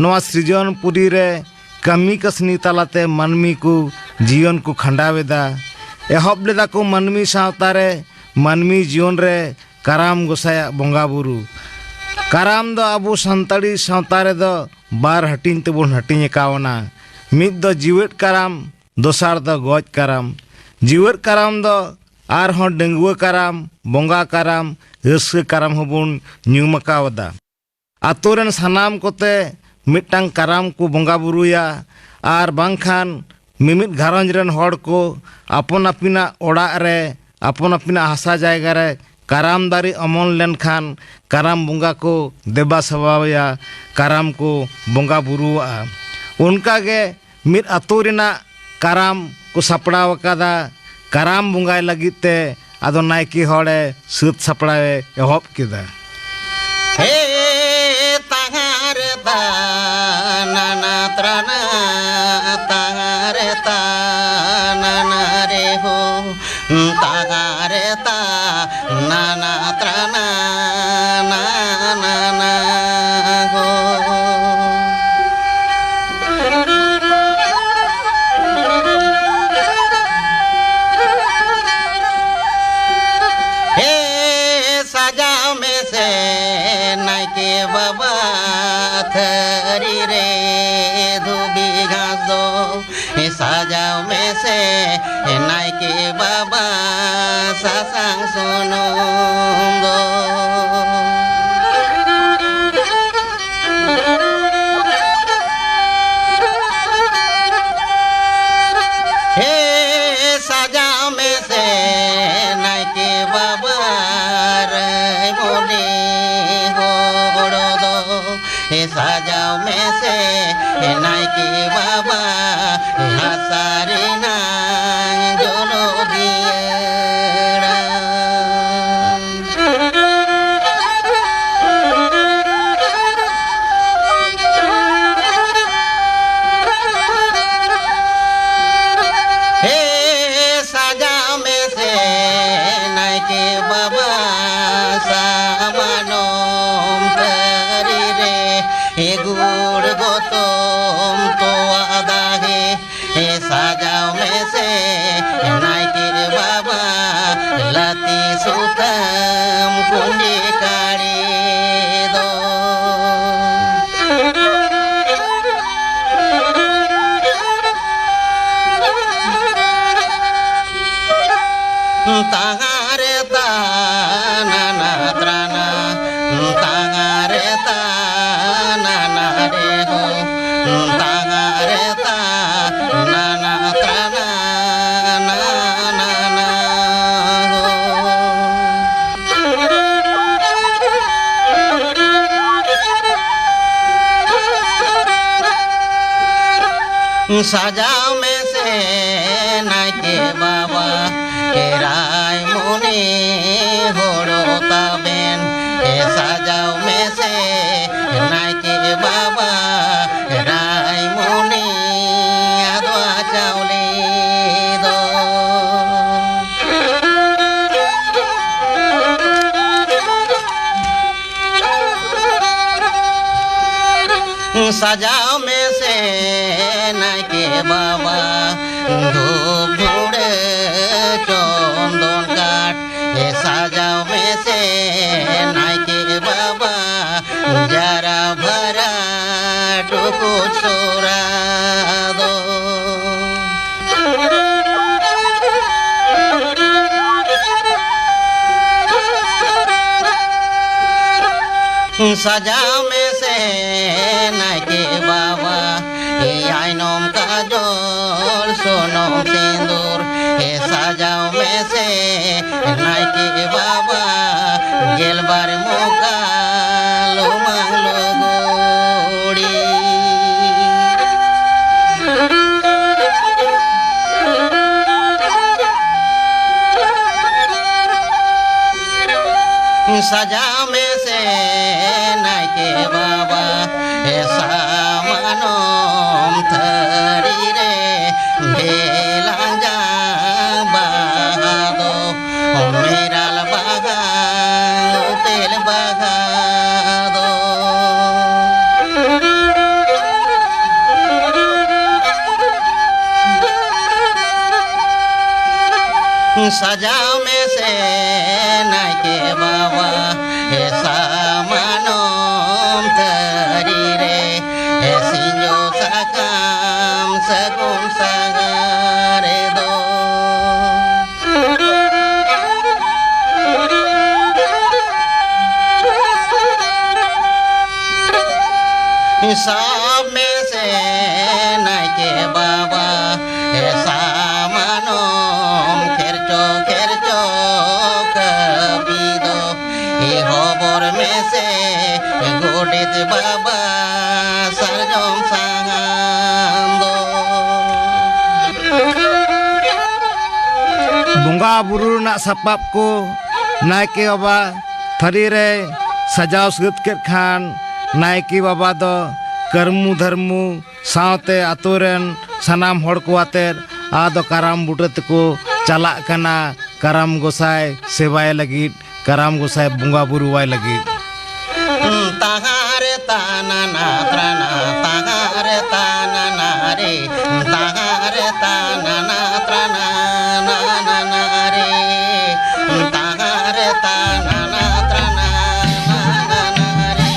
ᱱᱚᱣᱟ ᱥᱤᱨᱡᱚᱱ ᱯᱩᱨᱤ ᱨᱮ ᱠᱟᱹᱢᱤ ᱠᱟᱹᱥᱱᱤ ᱛᱟᱞᱟᱛᱮ ᱢᱟᱹᱱᱢᱤ ᱠᱚ ᱡᱤᱭᱚᱱ ᱠᱚ ᱠᱷᱟᱸᱰᱟᱣ ᱮᱫᱟ᱾ ᱮᱦᱚᱵ ᱞᱮᱫᱟ ᱠᱚ ᱢᱟᱹᱱᱢᱤ ᱥᱟᱶᱛᱟ ᱨᱮ, ᱢᱟᱹᱱᱢᱤ ᱡᱤᱭᱚᱱ ᱨᱮ ᱠᱟᱨᱟᱢ ᱜᱚᱸᱥᱟᱭᱟᱜ ᱵᱚᱸᱜᱟ ᱵᱩᱨᱩ᱾ ᱠᱟᱨᱟᱢ ᱫᱚ ᱟᱵᱚ ᱥᱟᱱᱛᱟᱲᱤ ᱥᱟᱶᱛᱟ ᱨᱮᱫᱚ ᱵᱟᱨ ᱦᱟᱹᱴᱤᱧ ᱛᱮᱵᱚᱱ ᱦᱟᱹᱴᱤᱧ ᱟᱠᱟᱣᱱᱟ᱾ ᱢᱤᱫ ᱫᱚ ᱡᱤᱣᱮᱫ ᱠᱟᱨᱟᱢ, ᱫᱚᱥᱟᱨ ᱫᱚ ᱜᱚᱡ ᱠᱟᱨᱟᱢ᱾ ᱡᱤᱣᱮᱫ ᱠᱟᱨᱟᱢ ᱫᱚ ᱟᱨᱦᱚᱸ ᱰᱟᱺᱜᱩᱣᱟᱹ ᱠᱟᱨᱟᱢ, ᱵᱚᱸᱜᱟ ᱠᱟᱨᱟᱢ, ᱨᱟᱹᱥᱠᱟᱹ ᱠᱟᱨᱟᱢ ᱦᱚᱸᱵᱚᱱ ᱧᱩᱢ ᱟᱠᱟᱣᱫᱟ᱾ ᱟᱛᱳ ᱨᱮᱱ ᱥᱟᱱᱟᱢ ᱠᱚᱛᱮ ᱢᱤᱫᱴᱟᱝ ᱠᱟᱨᱟᱢ ᱠᱚ ᱵᱚᱸᱜᱟ ᱵᱩᱨᱩᱭᱟ, ᱟᱨ ᱵᱟᱝᱠᱷᱟᱱ ᱢᱤᱢᱤᱫ ᱜᱷᱟᱨᱚᱸᱡᱽ ᱨᱮᱱ ᱦᱚᱲ ᱠᱚ ᱟᱯᱚᱱ ᱟᱹᱯᱤᱱᱟᱜ ᱚᱲᱟᱜ ᱨᱮ, ᱟᱯᱚᱱ ᱟᱹᱯᱤᱱᱟᱜ ᱦᱟᱥᱟ ᱡᱟᱭᱜᱟ ᱨᱮ ᱠᱟᱨᱟᱢ ᱫᱟᱨᱮ ᱚᱢᱚᱱ ᱞᱮᱱᱠᱷᱟᱱ ᱠᱟᱨᱟᱢ ᱵᱚᱸᱜᱟ ᱠᱚ ᱫᱮᱵᱟ ᱥᱮᱵᱟᱣᱟᱭᱟ, ᱠᱟᱨᱟᱢ ᱠᱚ ᱵᱚᱸᱜᱟ ᱵᱩᱨᱩᱣᱟᱜᱼᱟ᱾ ᱚᱱᱠᱟᱜᱮ ᱢᱤᱫ ᱟᱛᱳ ᱨᱮᱱᱟᱜ ᱠᱟᱨᱟᱢ ᱠᱚ ᱥᱟᱯᱲᱟᱣ ᱟᱠᱟᱫᱟ᱾ ᱠᱟᱨᱟᱢ ᱵᱚᱸᱜᱟᱭ ᱞᱟᱹᱜᱤᱫ ᱛᱮ ᱟᱫᱚ ᱱᱟᱭᱠᱮ ᱦᱚᱲᱮ ᱥᱟᱹᱛ ᱥᱟᱯᱲᱟᱣ ᱮ ᱮᱦᱚᱵ ᱠᱮᱫᱟ᱾ ᱦᱮ ᱛᱟᱦᱟᱨᱮ ᱛᱟ ᱱᱟᱱᱟ ᱛᱨᱟᱱᱟ, ᱛᱟᱦᱟᱨᱮ ᱛᱟ ᱱᱟᱱᱟ ᱨᱮ ᱦᱳ, ᱛᱟᱦᱟᱨᱮ ᱛᱟ ᱱᱟᱱᱟ ᱛᱨᱟᱱᱟ, ᱱᱟᱱᱟ ᱦᱳ᱾ ᱦᱮ ᱥᱟᱡᱟᱣ ᱢᱮᱥᱮ ᱱᱟᱭᱠᱮ ᱵᱟᱵᱟ ᱛᱷᱟᱹᱨᱤ ᱨᱮ ᱫᱷᱩᱵᱤ ᱜᱷᱟᱥ ᱫᱚ᱾ ᱦᱮ ᱥᱟᱡᱟᱣ ᱢᱮᱥᱮ ᱱᱟᱭᱠᱮ ᱵᱟᱵᱟ ᱥᱟᱥᱟᱝ ᱥᱩᱱᱩᱢ ᱫᱚ᱾ ᱦᱮ ᱥᱟᱡᱟᱣ ᱢᱮᱥᱮ ᱱᱟᱭᱠᱮ ᱵᱟᱵᱟ ᱨᱟᱭᱢᱚᱱᱤ ᱦᱚᱲ ᱫᱚ᱾ ᱦᱮ ᱥᱟᱡᱟᱣ ᱢᱮᱥᱮ ᱱᱟᱭᱠᱮ ᱵᱟᱵᱟ ᱦᱟᱥᱟ ᱨᱮᱱᱟᱝ ᱡᱚᱱᱚᱜ ᱫᱤᱭᱟᱹᱲᱟ᱾ ᱦᱮ ᱥᱟᱡᱟᱣ ᱢᱮᱥᱮ ᱱᱟᱭᱠᱮ ᱵᱟᱵᱟ, ᱮ ᱨᱟᱭᱢᱚᱱᱤ ᱦᱳᱲᱳ ᱛᱟᱵᱮᱱ, ᱮ ᱥᱟᱡᱟᱣ ᱢᱮᱥᱮ ᱱᱟᱭᱠᱮ ᱵᱟᱵᱟ, ᱮ ᱨᱟᱭᱢᱚᱱᱤ ᱟᱫᱽᱣᱟ ᱪᱟᱣᱞᱮ ᱫᱚ᱾ ᱥᱟᱡᱟᱣ ᱢᱮᱥᱮ ᱱᱟᱭᱠᱮ ᱵᱟᱵᱟ, ᱫᱷᱩᱯ ᱫᱷᱩᱲᱟᱹ ᱪᱚᱱᱫᱚᱱ ᱠᱟᱴ, ᱮ ᱥᱟᱡᱟᱣ ᱢᱮᱥᱮ ᱱᱟᱭᱠᱮ ᱵᱟᱵᱟ, ᱡᱟᱨᱟ ᱵᱷᱟᱨᱟ ᱴᱩᱠᱩᱡ ᱥᱚᱨᱟ ᱫᱚ᱾ ᱥᱟᱡᱟᱣ ᱢᱮᱥᱮ ᱱᱟᱭᱠᱮ ᱵᱟᱵᱟ, ᱮ ᱟᱭᱱᱚᱢ ᱠᱟᱡᱚᱞ ᱥᱩᱱᱩᱢ ᱥᱤᱸᱫᱩᱨ, ᱮ ᱥᱟᱡᱟᱣ ᱢᱮᱥᱮ ᱱᱟᱭᱠᱮ ᱵᱟᱵᱟ, ᱜᱮᱞᱵᱟᱨ ᱢᱚᱠᱟ ᱞᱩᱢᱟᱹᱝ ᱞᱩᱜᱩᱲᱤ᱾ ᱥᱟᱡᱟᱣ ᱢᱮᱥᱮ ᱱᱟᱭᱠᱮ ᱵᱟᱵᱟ, ᱮ ᱥᱟᱢᱟᱱᱚᱢ ᱛᱷᱟᱹᱨᱤ ᱨᱮ ᱵᱮᱞᱟᱝ ᱡᱟᱝ ᱵᱟᱦᱟ ᱫᱚ, ᱢᱮᱨᱟᱞ ᱵᱟᱦᱟ, ᱩᱯᱮᱞ ᱵᱟᱦᱟ ᱫᱚ᱾ ᱥᱟᱡᱟᱣ ᱢᱮᱥᱮ ᱱᱟᱭᱠᱮ ᱵᱟᱵᱟ, ᱮ ᱥᱟᱢᱟᱱᱚᱢ ᱛᱷᱟᱹᱨᱤ ᱨᱮ, ᱮ ᱥᱤᱸᱡᱚ ᱥᱟᱠᱟᱢ ᱥᱟᱹᱜᱩᱱ ᱥᱟᱦᱟᱨᱮ ᱫᱚ᱾ ᱥᱟᱵ ᱢᱮᱥᱮ ᱱᱟᱭᱠᱮ ᱵᱟᱵᱟ, ᱮ ᱥᱟᱢᱟᱱᱚᱢ ᱠᱷᱮᱨᱪᱚ ᱠᱷᱮᱨᱪᱚ ᱠᱟᱹᱯᱤ ᱫᱚ, ᱮ ᱦᱚᱵᱚᱨ ᱢᱮᱥᱮ ᱜᱚᱰᱮᱛ ᱵᱟᱵᱟ ᱥᱟᱨᱡᱚᱢ ᱥᱟᱦᱟᱱ ᱫᱚ᱾ ᱵᱚᱸᱜᱟ ᱵᱩᱨᱩ ᱨᱮᱱᱟᱜ ᱥᱟᱯᱟᱵ ᱠᱚ ᱱᱟᱭᱠᱮ ᱵᱟᱵᱟ ᱛᱷᱟᱹᱨᱤ ᱨᱮ ᱥᱟᱡᱟᱣ ᱥᱟᱹᱛ ᱠᱮᱫ ᱠᱷᱟᱱ, ᱱᱟᱭᱠᱮ ᱵᱟᱵᱟ ᱫᱚ ᱠᱟᱹᱨᱢᱩ ᱫᱷᱟᱹᱨᱢᱩ ᱥᱟᱶᱛᱮ ᱟᱛᱳ ᱨᱮᱱ ᱥᱟᱱᱟᱢ ᱦᱚᱲ ᱠᱚ ᱟᱛᱮᱫ ᱟᱫᱚ ᱠᱟᱨᱟᱢ ᱵᱩᱴᱟᱹ ᱛᱮᱠᱚ ᱪᱟᱞᱟᱜ ᱠᱟᱱᱟ ᱠᱟᱨᱟᱢ ᱜᱚᱸᱥᱟᱭ ᱥᱮᱵᱟᱭ ᱞᱟᱹᱜᱤᱫ, ᱠᱟᱨᱟᱢ ᱜᱚᱸᱥᱟᱭ ᱵᱚᱸᱜᱟ ᱵᱩᱨᱩᱣᱟᱭ ᱞᱟᱹᱜᱤᱫ᱾ ᱛᱟᱦᱟᱨᱮ ᱛᱟᱱᱟᱱᱟ ᱛᱨᱟᱱᱟ, ᱛᱟᱦᱟᱨᱮ ᱛᱟᱱᱟᱱᱟ ᱨᱮ, ᱛᱟᱦᱟᱨᱮ ᱛᱟᱱᱟᱱᱟ ᱛᱨᱟᱱᱟ, ᱱᱟᱱᱟ ᱨᱮ, ᱛᱟᱦᱟᱨᱮ ᱛᱟᱱᱟᱱᱟ ᱛᱨᱟᱱᱟ, ᱱᱟᱱᱟ ᱨᱮ᱾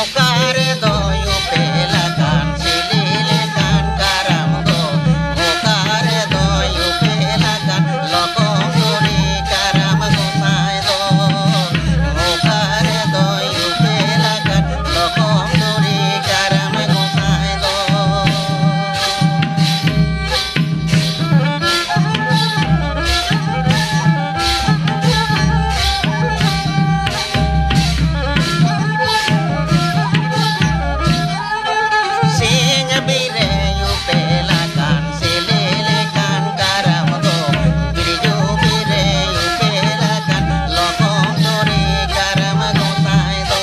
ᱚᱠᱟ ᱨᱮᱫᱚᱭ ᱩᱯᱮᱞ ᱟᱠᱟᱱ ᱥᱤᱞᱤ ᱞᱮᱠᱟᱱ ᱠᱟᱨᱟᱢ ᱫᱚ? ᱚᱠᱟ ᱨᱮᱫᱚᱭ ᱩᱯᱮᱞ ᱟᱠᱟᱱ ᱞᱚᱠᱚᱢ ᱫᱩᱨᱤ ᱠᱟᱨᱟᱢ ᱜᱚᱸᱥᱟᱭ ᱫᱚ? ᱚᱠᱟ ᱨᱮᱫᱚᱭ ᱩᱯᱮᱞ ᱟᱠᱟᱱ ᱞᱚᱠᱚᱢ ᱫᱩᱨᱤ ᱠᱟᱨᱟᱢ ᱜᱚᱸᱥᱟᱭ ᱫᱚ? ᱥᱤᱧ ᱵᱤᱨ ᱨᱮ ᱩᱯᱮᱞ ᱟᱠᱟᱱ ᱥᱤᱞᱤ ᱞᱮᱠᱟᱱ ᱠᱟᱨᱟᱢ ᱫᱚ, ᱵᱤᱨᱡᱩ ᱵᱤᱨ ᱨᱮ ᱩᱯᱮᱞ ᱟᱠᱟᱱ ᱞᱚᱠᱚᱢ ᱫᱩᱨᱤ ᱠᱟᱨᱟᱢ ᱜᱚᱸᱥᱟᱭ ᱫᱚ,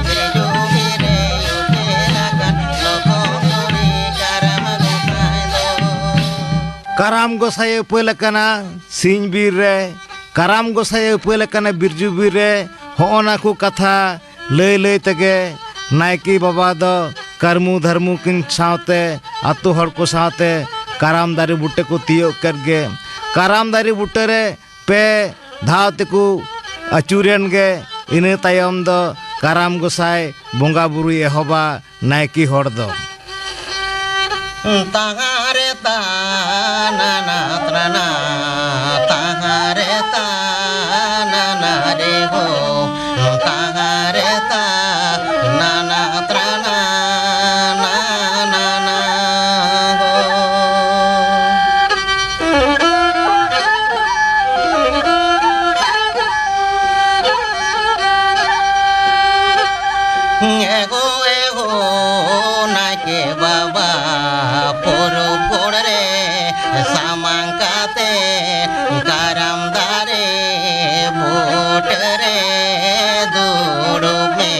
ᱵᱤᱨᱡᱩ ᱵᱤᱨ ᱨᱮ ᱩᱯᱮᱞ ᱟᱠᱟᱱ ᱞᱚᱠᱚᱢ ᱫᱩᱨᱤ ᱠᱟᱨᱟᱢ ᱜᱚᱸᱥᱟᱭ ᱫᱚ᱾ ᱠᱟᱨᱟᱢ ᱜᱚᱸᱥᱟᱭ ᱮ ᱩᱯᱮᱞ ᱟᱠᱟᱱᱟ ᱥᱤᱧ ᱵᱤᱨ ᱨᱮ, ᱠᱟᱨᱟᱢ ᱜᱚᱸᱥᱟᱭ ᱮ ᱩᱯᱮᱞ ᱟᱠᱟᱱᱟ ᱵᱤᱨᱡᱩ ᱵᱤᱨ ᱨᱮ᱾ ᱦᱚᱸᱜᱼᱚ ᱱᱟ ᱠᱚ ᱠᱟᱛᱷᱟ ᱞᱟᱹᱭ ᱞᱟᱹᱭ ᱛᱮᱜᱮ ᱱᱟᱭᱠᱮ ᱵᱟᱵᱟ ᱫᱚ ᱠᱟᱹᱨᱢᱩ ᱫᱷᱟᱹᱨᱢᱩ ᱠᱤᱱ ᱥᱟᱶᱛᱮ ᱟᱛᱳ ᱦᱚᱲ ᱠᱚ ᱥᱟᱶᱛᱮ ᱠᱟᱨᱟᱢ ᱫᱟᱨᱮ ᱵᱩᱴᱟᱹ ᱠᱚ ᱛᱤᱭᱳᱜ ᱠᱮᱫ ᱜᱮ᱾ ᱠᱟᱨᱟᱢ ᱫᱟᱨᱮ ᱵᱩᱴᱟᱹ ᱨᱮ ᱯᱮ ᱫᱷᱟᱣ ᱛᱮᱠᱚ ᱟᱹᱪᱩᱨᱮᱱ ᱜᱮ᱾ ᱤᱱᱟᱹ ᱛᱟᱭᱚᱢ ᱫᱚ ᱠᱟᱨᱟᱢ ᱜᱚᱸᱥᱟᱭ ᱵᱚᱸᱜᱟ ᱵᱩᱨᱩᱭ ᱮᱦᱚᱵᱟ ᱱᱟᱭᱠᱮ ᱦᱚᱲ ᱫᱚ᱾ ᱛᱟᱦᱟᱨᱮ ᱛᱟᱱᱟᱱᱟ ᱛᱨᱟᱱᱟ, ᱛᱟᱦᱟᱨᱮ ᱛᱟᱱᱟᱱᱟ ᱨᱮ ᱦᱳ, ᱛᱟᱦᱟᱨᱮ ᱛᱟᱱᱟᱱᱟ ᱛᱨᱟᱱᱟ, ᱱᱟᱱᱟ ᱦᱳ᱾ ᱮᱜᱳ ᱮᱜᱳ ᱱᱟᱭᱠᱮ ᱵᱟᱵᱟ, ᱯᱚᱨᱚᱵᱽ ᱜᱚᱲ ᱨᱮ ᱥᱟᱢᱟᱝ ᱠᱟᱛᱮ ᱠᱟᱨᱟᱢ ᱫᱟᱨᱮ ᱵᱩᱴᱟᱹ ᱨᱮ ᱫᱩᱲᱩᱵ ᱢᱮ᱾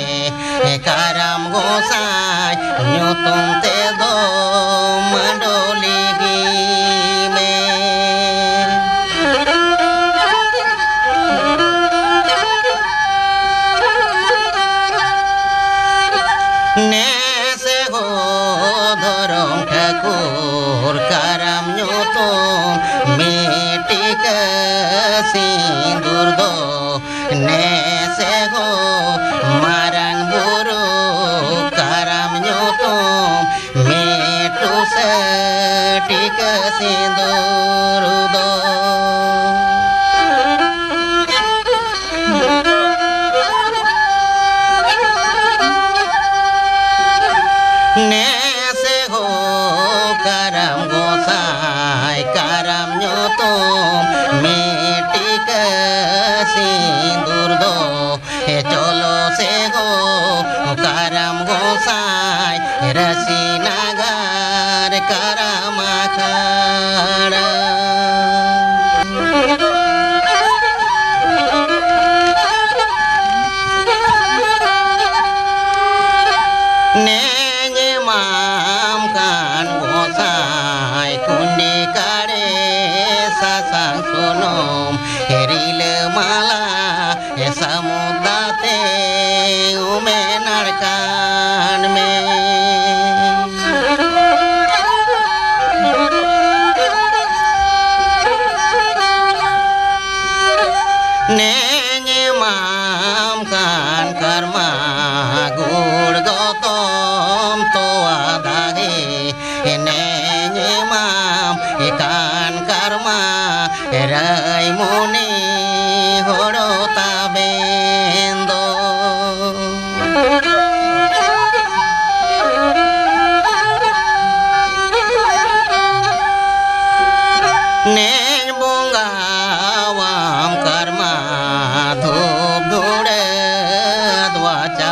ᱠᱟᱨᱟᱢ ᱜᱚᱸᱥᱟᱭ ᱧᱩᱛᱩᱢ ᱛᱮᱫᱚ ᱢᱟᱰᱚᱞᱤ ᱜᱤ ᱢᱮ᱾ ᱱᱮᱥᱮ ᱦᱳ ᱫᱷᱚᱨᱚᱢ ᱴᱷᱟᱹᱠᱩᱨ ᱠᱟᱨᱟᱢ ᱧᱩᱛᱩᱢ ᱢᱤᱫ ᱴᱤᱠᱟᱹ ᱥᱤᱸᱫᱩᱨ ᱫᱚ ᱱᱮᱥᱮ ᱦᱳ ᱢᱟᱨᱟᱝ ᱵᱩᱨᱩ ᱠᱟᱨᱟᱢ ᱧᱩᱛᱩᱢ ᱢᱤᱫ ᱴᱩᱥᱟᱹ ᱴᱤᱠᱟᱹ ᱥᱤᱸᱫᱩᱨ ᱫᱚ᱾ ᱱᱮᱥᱮ ᱦᱳ ᱠᱟᱨᱟᱢ ᱜᱚᱸᱥᱟᱭ ᱠᱟᱨᱟᱢ ᱧᱩᱛᱩᱢ ᱢᱤᱫ ᱴᱤᱠᱟᱹ ᱥᱤᱸᱫᱩᱨ ᱫᱚ᱾ ᱮ ᱪᱚᱞᱚ ᱥᱮ ᱦᱳ ᱠᱟᱨᱟᱢ ᱜᱚᱸᱥᱟᱭ ᱨᱟᱹᱥᱤ ᱱᱟᱜᱟᱨ ᱠᱟᱨᱟᱢ ᱟᱠᱷᱟᱲᱟ᱾ ᱱᱮᱧ ᱮᱢᱟᱢ ᱠᱟᱱ ᱜᱚᱸᱥᱟᱭ ᱠᱩᱸᱰᱤ ᱠᱟᱲᱮ ᱥᱟᱥᱟᱝ ᱥᱩᱱᱩᱢ ᱨᱤᱞᱟᱹ ᱢᱟᱞᱟ ᱥᱟᱹᱢᱩᱫ ᱫᱟᱜ ᱛᱮ ᱩᱢᱮ ᱱᱟᱲᱠᱟᱱ ᱢᱮ᱾ ᱱᱮᱧ ᱮᱢᱟᱢ ᱠᱟᱱ ᱠᱟᱨᱢᱟ ᱜᱩᱲ ᱜᱚᱛᱚᱢ ᱛᱚᱣᱟ ᱫᱟᱜᱮ, ᱱᱮᱧ ᱮᱢᱟᱢ ᱠᱟᱱ ᱠᱟᱨᱢᱟ ᱨᱟᱹᱭᱢᱩᱱᱤ ᱦᱳᱲᱳ ᱛᱟᱵᱮᱱ ᱫᱚ᱾ ᱱᱮᱧ ᱵᱚᱸᱜᱟᱣᱟᱢ ᱠᱟᱨᱢᱟ ᱫᱷᱩᱯ ᱫᱷᱩᱲᱟᱹ ᱫᱚᱣᱟ ᱪᱟ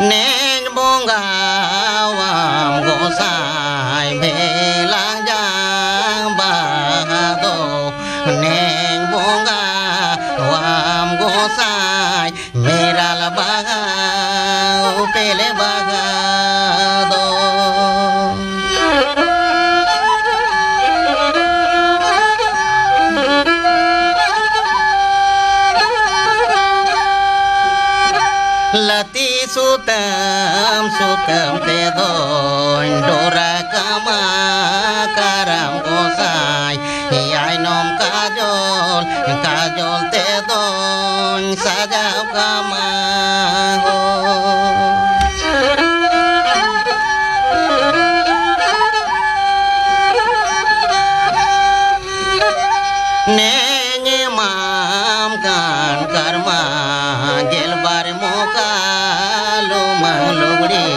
ᱱᱮᱧ ᱵᱚᱸᱜᱟᱣᱟᱢ ᱜᱚᱸᱥᱟᱭ ᱵᱷᱮᱞᱟᱝ ᱡᱟᱝ ᱵᱟᱦᱟ ᱫᱚ, ᱱᱮᱧ ᱵᱚᱸᱜᱟᱣᱟᱢ ᱜᱚᱸᱥᱟᱭ ᱢᱮᱨᱟᱞ ᱵᱟᱦᱟ, ᱩᱯᱮᱞ ᱵᱟᱦᱟ ᱫᱚ᱾ ᱞᱟᱹᱛᱤ ᱥᱩᱛᱟᱹᱢ ᱥᱩᱛᱟᱹᱢ ᱛᱮᱫᱚᱧ ᱰᱚᱨᱟ ᱠᱟᱢᱟ ᱠᱟᱨᱟᱢ ᱜᱚᱸᱥᱟᱭ, ᱟᱭᱱᱚᱢ ᱠᱟᱡᱚᱞ ᱠᱟᱡᱚᱞ ᱛᱮᱫᱚᱧ ᱥᱟᱡᱟᱣ ᱠᱟᱢᱟ ᱦᱳ᱾ ᱱᱮᱧ ᱮᱢᱟᱢ ᱠᱟᱱ ᱠᱟᱨᱢᱟ ᱜᱮᱞᱵᱟᱨ ᱢᱚᱠᱟ ᱞᱩᱢᱟᱹᱝ ᱞᱩᱜᱽᱲᱤ,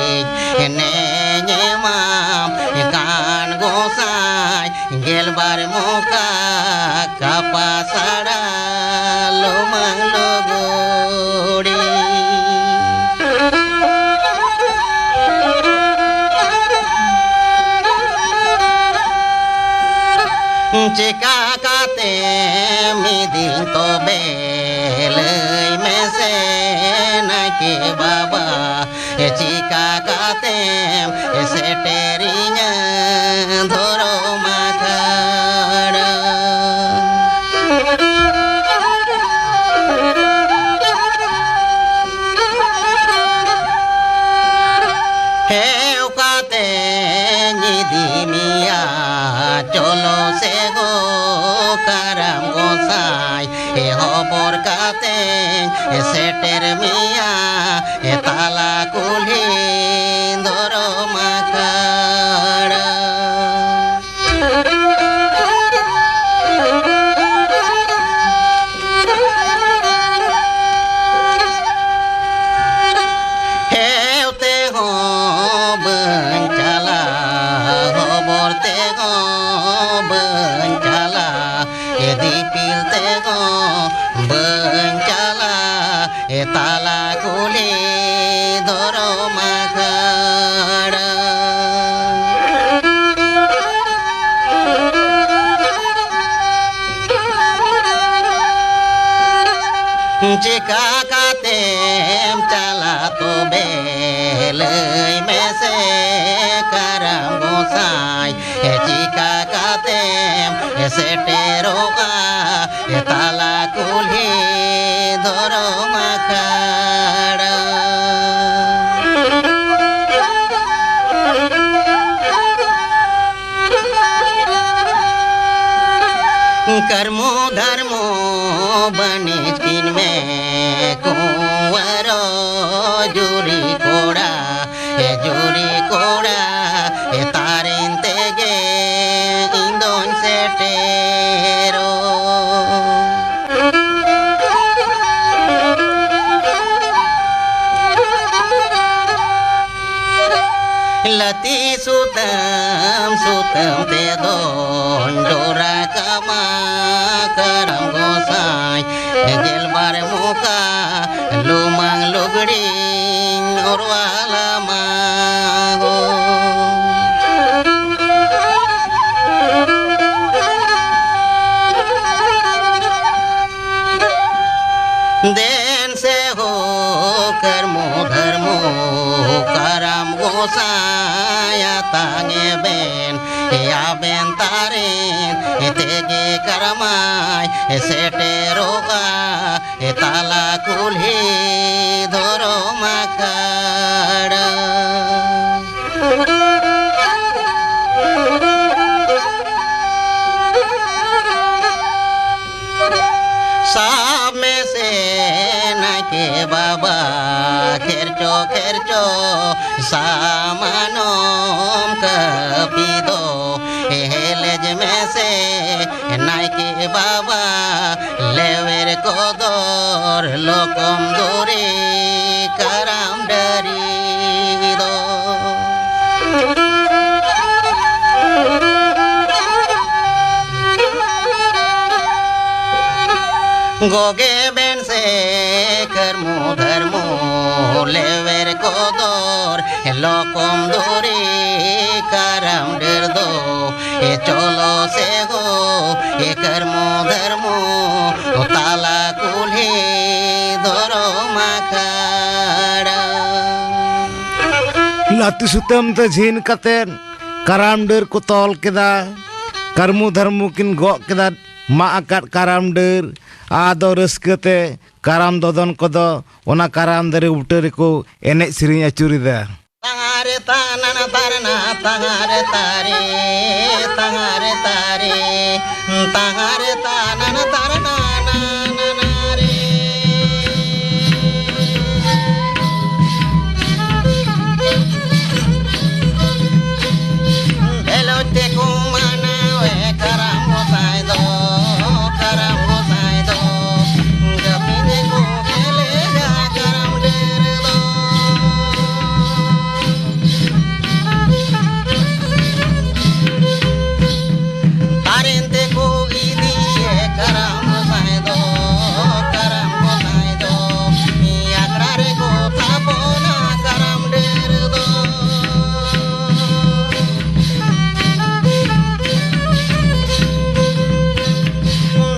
ᱱᱮᱧ ᱮᱢᱟᱢ ᱠᱟᱱ ᱜᱚᱸᱥᱟᱭ ᱜᱮᱞᱵᱟᱨ ᱢᱚᱠᱟ ᱠᱟᱯᱟ ᱥᱟᱲᱟ ᱞᱩᱢᱟᱹᱝ ᱞᱩᱜᱩᱲᱤ᱾ ᱪᱮᱠᱟ ᱠᱟᱛᱮᱢ ᱤᱫᱤᱧ ᱛᱚᱵᱮ ᱞᱟᱹᱭ ᱢᱮᱥᱮ ᱱᱟᱭᱠᱮ ᱵᱟᱵᱟ? ᱪᱤᱠᱟ ᱠᱟᱛᱮᱢ ᱥᱮᱴᱮᱨᱤᱧᱟ ᱫᱷᱚᱨᱚᱢ ᱟᱠᱷᱲᱟ? ᱦᱮᱸ, ᱚᱠᱟᱛᱮᱧ ᱤᱫᱤ ᱢᱮᱭᱟ? ᱪᱚᱞᱚ ᱥᱮ ᱜᱚ ᱠᱟᱨᱟᱢ ᱜᱚᱸᱥᱟᱭ, ᱮ ᱦᱚᱵᱚᱨ ᱠᱟᱛᱮᱧ ᱥᱮᱴᱮᱨ ᱢᱮᱭᱟ, ᱮ ᱛᱟᱞᱟ ᱠᱩᱞᱦᱤ ᱫᱷᱚᱨᱚᱢ ᱟᱠᱷᱲᱟ᱾ ᱦᱮᱣ ᱛᱮᱦᱚᱸ ᱵᱟᱹᱧ ᱪᱟᱞᱟᱜ, ᱦᱚᱵᱚᱨ ᱛᱮᱦᱚᱸ ᱵᱟᱹᱧ ᱪᱟᱞᱟᱜ, ᱮ ᱫᱤᱯᱤᱞ ᱛᱮᱦᱚᱸ ᱵᱟᱹᱧ ᱪᱟᱞᱟᱜ, ᱮ ᱛᱟᱞᱟ ᱠᱩᱞᱦᱤ ᱫᱷᱚᱨᱚᱢ ᱪᱤᱠᱟ ᱠᱟᱛᱮᱢ ᱪᱟᱞᱟᱜ ᱛᱚᱵᱮ ᱞᱟᱹᱭ ᱢᱮᱥᱮ ᱠᱟᱨᱟᱢ ᱜᱚᱸᱥᱟᱭ, ᱮ ᱪᱤᱠᱟ ᱠᱟᱛᱮᱢ ᱥᱮᱴᱮᱨᱚᱜᱼᱟ ᱮ ᱛᱟᱞᱟ ᱠᱩᱞᱦᱤ ᱫᱷᱚᱨᱚᱢ ᱟᱠᱷᱲᱟ᱾ ᱠᱟᱨᱢᱚ ᱫᱷᱟᱨᱢᱚ ᱵᱟᱹᱱᱤᱡ ᱠᱤᱱ ᱢᱮ ᱠᱩᱸᱣᱟᱨᱚ ᱡᱩᱨᱤ ᱠᱚᱲᱟ, ᱮ ᱡᱩᱨᱤ ᱠᱚᱲᱟ, ᱮ ᱛᱟᱨᱮᱱ ᱛᱮᱜᱮ ᱤᱧ ᱫᱚᱧ ᱥᱮᱴᱮᱨᱚᱜ᱾ ᱞᱟᱹᱛᱤ ᱥᱩᱛᱟᱹᱢ ᱥᱩᱛᱟᱹᱢ ᱛᱮᱫᱚᱧ ᱰᱚᱨᱟ ᱠᱟᱢᱟ ᱠᱟᱨᱟᱢ ᱜᱚᱸᱥᱟᱭ, ᱜᱮᱞᱵᱟᱨ ᱢᱚᱠᱟ ᱞᱩᱢᱟᱝ ᱞᱩᱜᱽᱲᱤᱧ ᱚᱨᱣᱟᱞᱟᱢᱟ ᱜᱚ᱾ ᱫᱮᱱ ᱥᱮ ᱦᱳ ᱠᱟᱨᱢᱚ ᱫᱷᱟᱨᱢᱚ ᱠᱟᱨᱟᱢ ᱜᱚᱸᱥᱟᱭ ᱟᱛᱟᱝ ᱮᱵᱮᱱ, ᱟᱵᱮᱱ ᱛᱟᱨᱮᱱ ᱛᱮᱜᱮ ᱠᱟᱨᱢᱟᱭ ᱥᱮᱴᱮᱨᱚᱜᱼᱟ ᱛᱟᱞᱟ ᱠᱩᱞᱦᱤ ᱫᱷᱚᱨᱚᱢ ᱟᱠᱷᱲᱟ᱾ ᱥᱟᱵ ᱢᱮᱥᱮ ᱱᱟᱭᱠᱮ ᱵᱟᱵᱟ ᱠᱷᱮᱨᱪᱚ ᱠᱷᱮᱨᱪᱚ ᱥᱟᱢᱟᱱᱚᱢ ᱠᱟᱹᱯᱤ ᱫᱚ, ᱦᱮᱞᱮᱡ ᱢᱮᱥᱮ ᱱᱟᱭᱠᱮ ᱵᱟᱵᱟ ᱞᱮᱣᱮᱨ ᱠᱚᱫᱚᱨ ᱞᱚᱠᱚᱢ ᱫᱚᱨᱮ ᱠᱟᱨᱟᱢ ᱰᱟᱹᱨᱤ ᱫᱚ᱾ ᱜᱚᱜᱮ ᱵᱮᱱ ᱥᱮ ᱠᱟᱹᱨᱢᱩ ᱫᱷᱟᱹᱨᱢᱩ ᱞᱮᱣᱮᱨ ᱠᱚᱫᱚᱨ ᱞᱚᱠᱚᱢ ᱫᱚᱨᱮ ᱠᱟᱨᱟᱢ ᱰᱟᱹᱨ ᱫᱚ᱾ ᱮ ᱪᱚᱞᱚ ᱥᱮ ᱜᱚ ᱮ ᱠᱟᱹᱨᱢᱩ ᱫᱷᱟᱹᱨᱢᱩ ᱛᱟᱞᱟ ᱠᱩᱞᱦᱤ ᱫᱷᱚᱨᱚᱢ ᱟᱠᱷᱲᱟ᱾ ᱞᱟᱹᱛᱩ ᱥᱩᱛᱟᱹᱢ ᱛᱮ ᱡᱷᱤᱱ ᱠᱟᱛᱮᱫ ᱠᱟᱨᱟᱢ ᱰᱟᱹᱨ ᱠᱚ ᱛᱚᱞ ᱠᱮᱫᱟ᱾ ᱠᱟᱹᱨᱢᱩ ᱫᱷᱟᱨᱢᱩ ᱠᱤᱱ ᱜᱚᱜ ᱠᱮᱫᱟ ᱢᱟᱜ ᱟᱠᱟᱫ ᱠᱟᱨᱟᱢ ᱰᱟᱹᱨ᱾ ᱟᱫᱚ ᱨᱟᱹᱥᱠᱟᱹ ᱛᱮ ᱠᱟᱨᱟᱢ ᱫᱚᱫᱚᱱ ᱠᱚᱫᱚ ᱚᱱᱟ ᱠᱟᱨᱟᱢ ᱫᱟᱨᱮ ᱵᱩᱴᱟᱹ ᱨᱮᱠᱚ ᱮᱱᱮᱡ ᱥᱮᱨᱮᱧ ᱟᱹᱪᱩᱨᱮᱫᱟ᱾ ᱛᱟᱦᱟᱨᱮ ᱛᱟᱱᱟᱱᱟ ᱛᱟᱨᱱᱟ ᱛᱟᱦᱟᱨᱮ ᱛᱟᱨᱮ, ᱛᱟᱦᱟᱨᱮ ᱛᱟᱨᱮ, ᱛᱟᱦᱟᱨᱮ ᱛᱟᱱᱟᱱᱟ ᱛᱟᱨᱱᱟ ᱱᱟᱱᱟ ᱨᱮ᱾ ᱵᱷᱮᱞᱳᱪ ᱛᱮᱠᱚ ᱢᱟᱱᱟᱣᱮ ᱠᱟᱨᱟᱢ ᱜᱚᱸᱥᱟᱭ ᱫᱚ, ᱠᱟᱨᱟᱢ ᱜᱚᱸᱥᱟᱭ ᱫᱚ᱾ ᱡᱟᱹᱯᱤᱫ ᱠᱚ ᱠᱷᱮᱞᱮᱜᱟ ᱠᱟᱨᱟᱢ ᱰᱟᱹᱨ ᱫᱚ᱾ ᱛᱟᱨᱮᱱ ᱛᱮᱠᱚ ᱤᱫᱤᱭᱮ ᱠᱟᱨᱟᱢ ᱜᱚᱸᱥᱟᱭ ᱫᱚ, ᱠᱟᱨᱟᱢ ᱜᱚᱸᱥᱟᱭ ᱫᱚ᱾ ᱟᱠᱷᱲᱟ ᱨᱮᱠᱚ ᱛᱷᱟᱯᱚᱱᱟ ᱠᱟᱨᱟᱢ ᱰᱟᱹᱨ ᱫᱚ᱾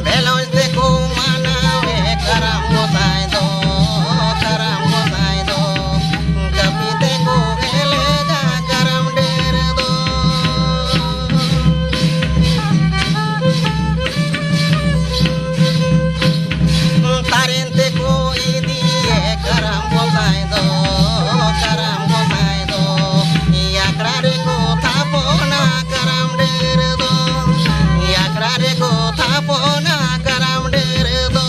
ᱵᱷᱮᱞᱳᱪ ᱛᱮᱠᱚ ᱢᱟᱱᱟᱣᱮ ᱠᱟᱨᱟᱢ ᱜᱚᱸᱥᱟᱭ ᱫᱚ, ᱠᱟᱨᱟᱢ ᱜᱚᱸᱥᱟᱭ ᱫᱚ᱾ ᱠᱟᱹᱯᱤ ᱛᱮᱠᱚ ᱠᱷᱮᱞᱮᱜᱟ ᱠᱟᱨᱟᱢ ᱰᱟᱹᱨ ᱫᱚ᱾ ᱛᱟᱨᱮᱱ ᱛᱮᱠᱚ ᱤᱫᱤᱭᱮ ᱠᱟᱨᱟᱢ ᱜᱚᱸᱥᱟᱭ ᱫᱚ, ᱠᱟᱨᱟᱢ ᱜᱚᱸᱥᱟᱭ ᱫᱚ᱾ ᱟᱠᱷᱲᱟ ᱨᱮᱠᱚ ᱛᱷᱟᱯᱚᱱᱟ ᱠᱟᱨᱟᱢ ᱰᱟᱹᱨ ᱫᱚ, ᱟᱠᱷᱲᱟ ᱨᱮᱠᱚ ᱛᱷᱟᱯᱚᱱᱟ ᱠᱟᱨᱟᱢ ᱰᱟᱹᱨ ᱫᱚ᱾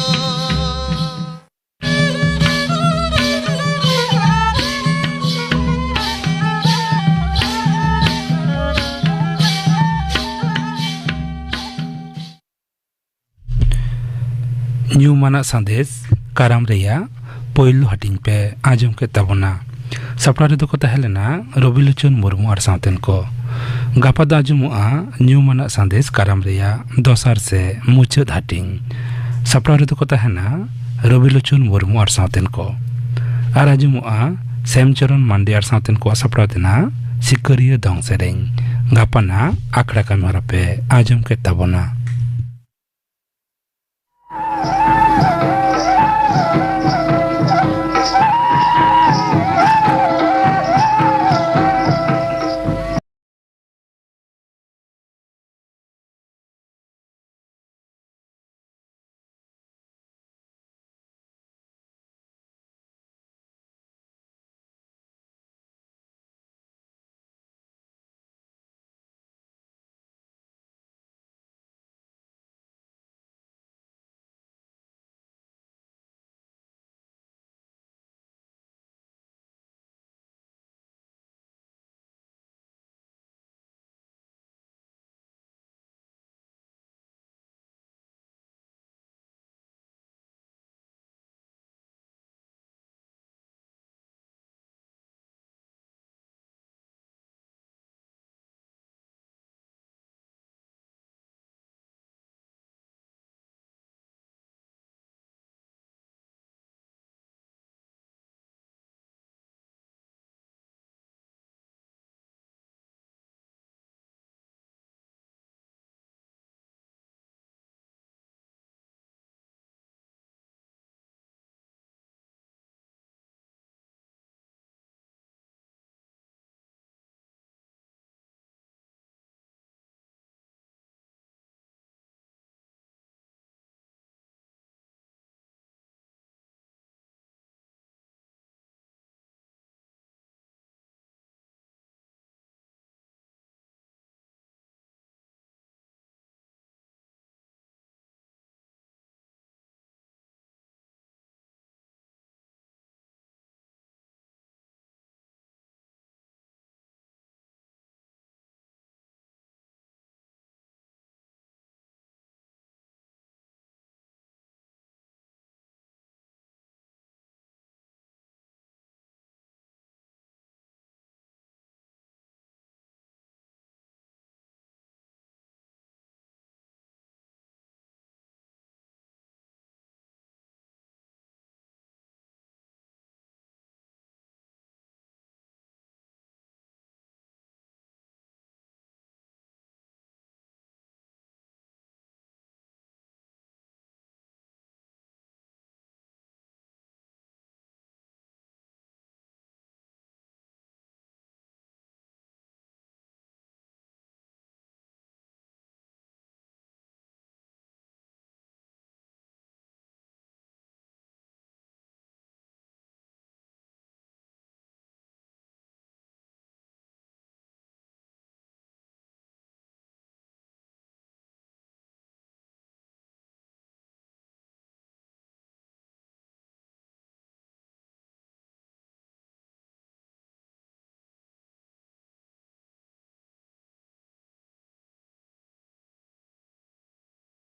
ᱧᱩᱢᱟᱱᱟᱜ ᱥᱟᱸᱫᱮᱥ ᱠᱟᱨᱟᱢ ᱨᱮᱭᱟᱜ ᱯᱳᱭᱞᱳ ᱦᱟᱹᱴᱤᱧ ᱯᱮ ᱟᱸᱡᱚᱢ ᱠᱮᱫ ᱛᱟᱵᱚᱱᱟ᱾ ᱥᱟᱯᱲᱟᱣ ᱨᱮᱫᱚ ᱠᱚ ᱛᱟᱦᱮᱸ ᱞᱮᱱᱟ ᱨᱚᱵᱤᱞᱳᱪᱚᱱ ᱢᱩᱨᱢᱩ ᱟᱨ ᱥᱟᱶᱛᱮᱱ ᱠᱚ᱾ ᱜᱟᱯᱟ ᱫᱚ ᱟᱸᱡᱚᱢᱚᱜᱼᱟ ᱧᱩᱢᱟᱱᱟᱜ ᱥᱟᱸᱫᱮᱥ ᱠᱟᱨᱟᱢ ᱨᱮᱭᱟᱜ ᱫᱚᱥᱟᱨ ᱥᱮ ᱢᱩᱪᱟᱹᱫ ᱦᱟᱹᱴᱤᱧ᱾ ᱥᱟᱯᱲᱟᱣ ᱨᱮᱫᱚ ᱠᱚ ᱛᱟᱦᱮᱱᱟ ᱨᱚᱵᱤᱞᱳᱪᱚᱱ ᱢᱩᱨᱢᱩ ᱟᱨ ᱥᱟᱶᱛᱮᱱ ᱠᱚ᱾ ᱟᱨ ᱟᱸᱡᱚᱢᱚᱜᱼᱟ ᱥᱮᱢᱪᱚᱨᱚᱱ ᱢᱟᱱᱰᱤ ᱟᱨ ᱥᱟᱶᱛᱮᱱ ᱠᱚᱣᱟᱜ ᱥᱟᱯᱲᱟᱣ ᱛᱮᱱᱟᱜ ᱥᱤᱠᱟᱹᱨᱤᱭᱟᱹ ᱫᱚᱝ ᱥᱮᱨᱮᱧ᱾ ᱜᱟᱯᱟᱱᱟᱜ ᱟᱠᱷᱲᱟ ᱠᱟᱹᱢᱤ ᱦᱚᱨᱟ ᱯᱮ ᱟᱸᱡᱚᱢ ᱠᱮᱫ ᱛᱟᱵᱚᱱᱟ᱾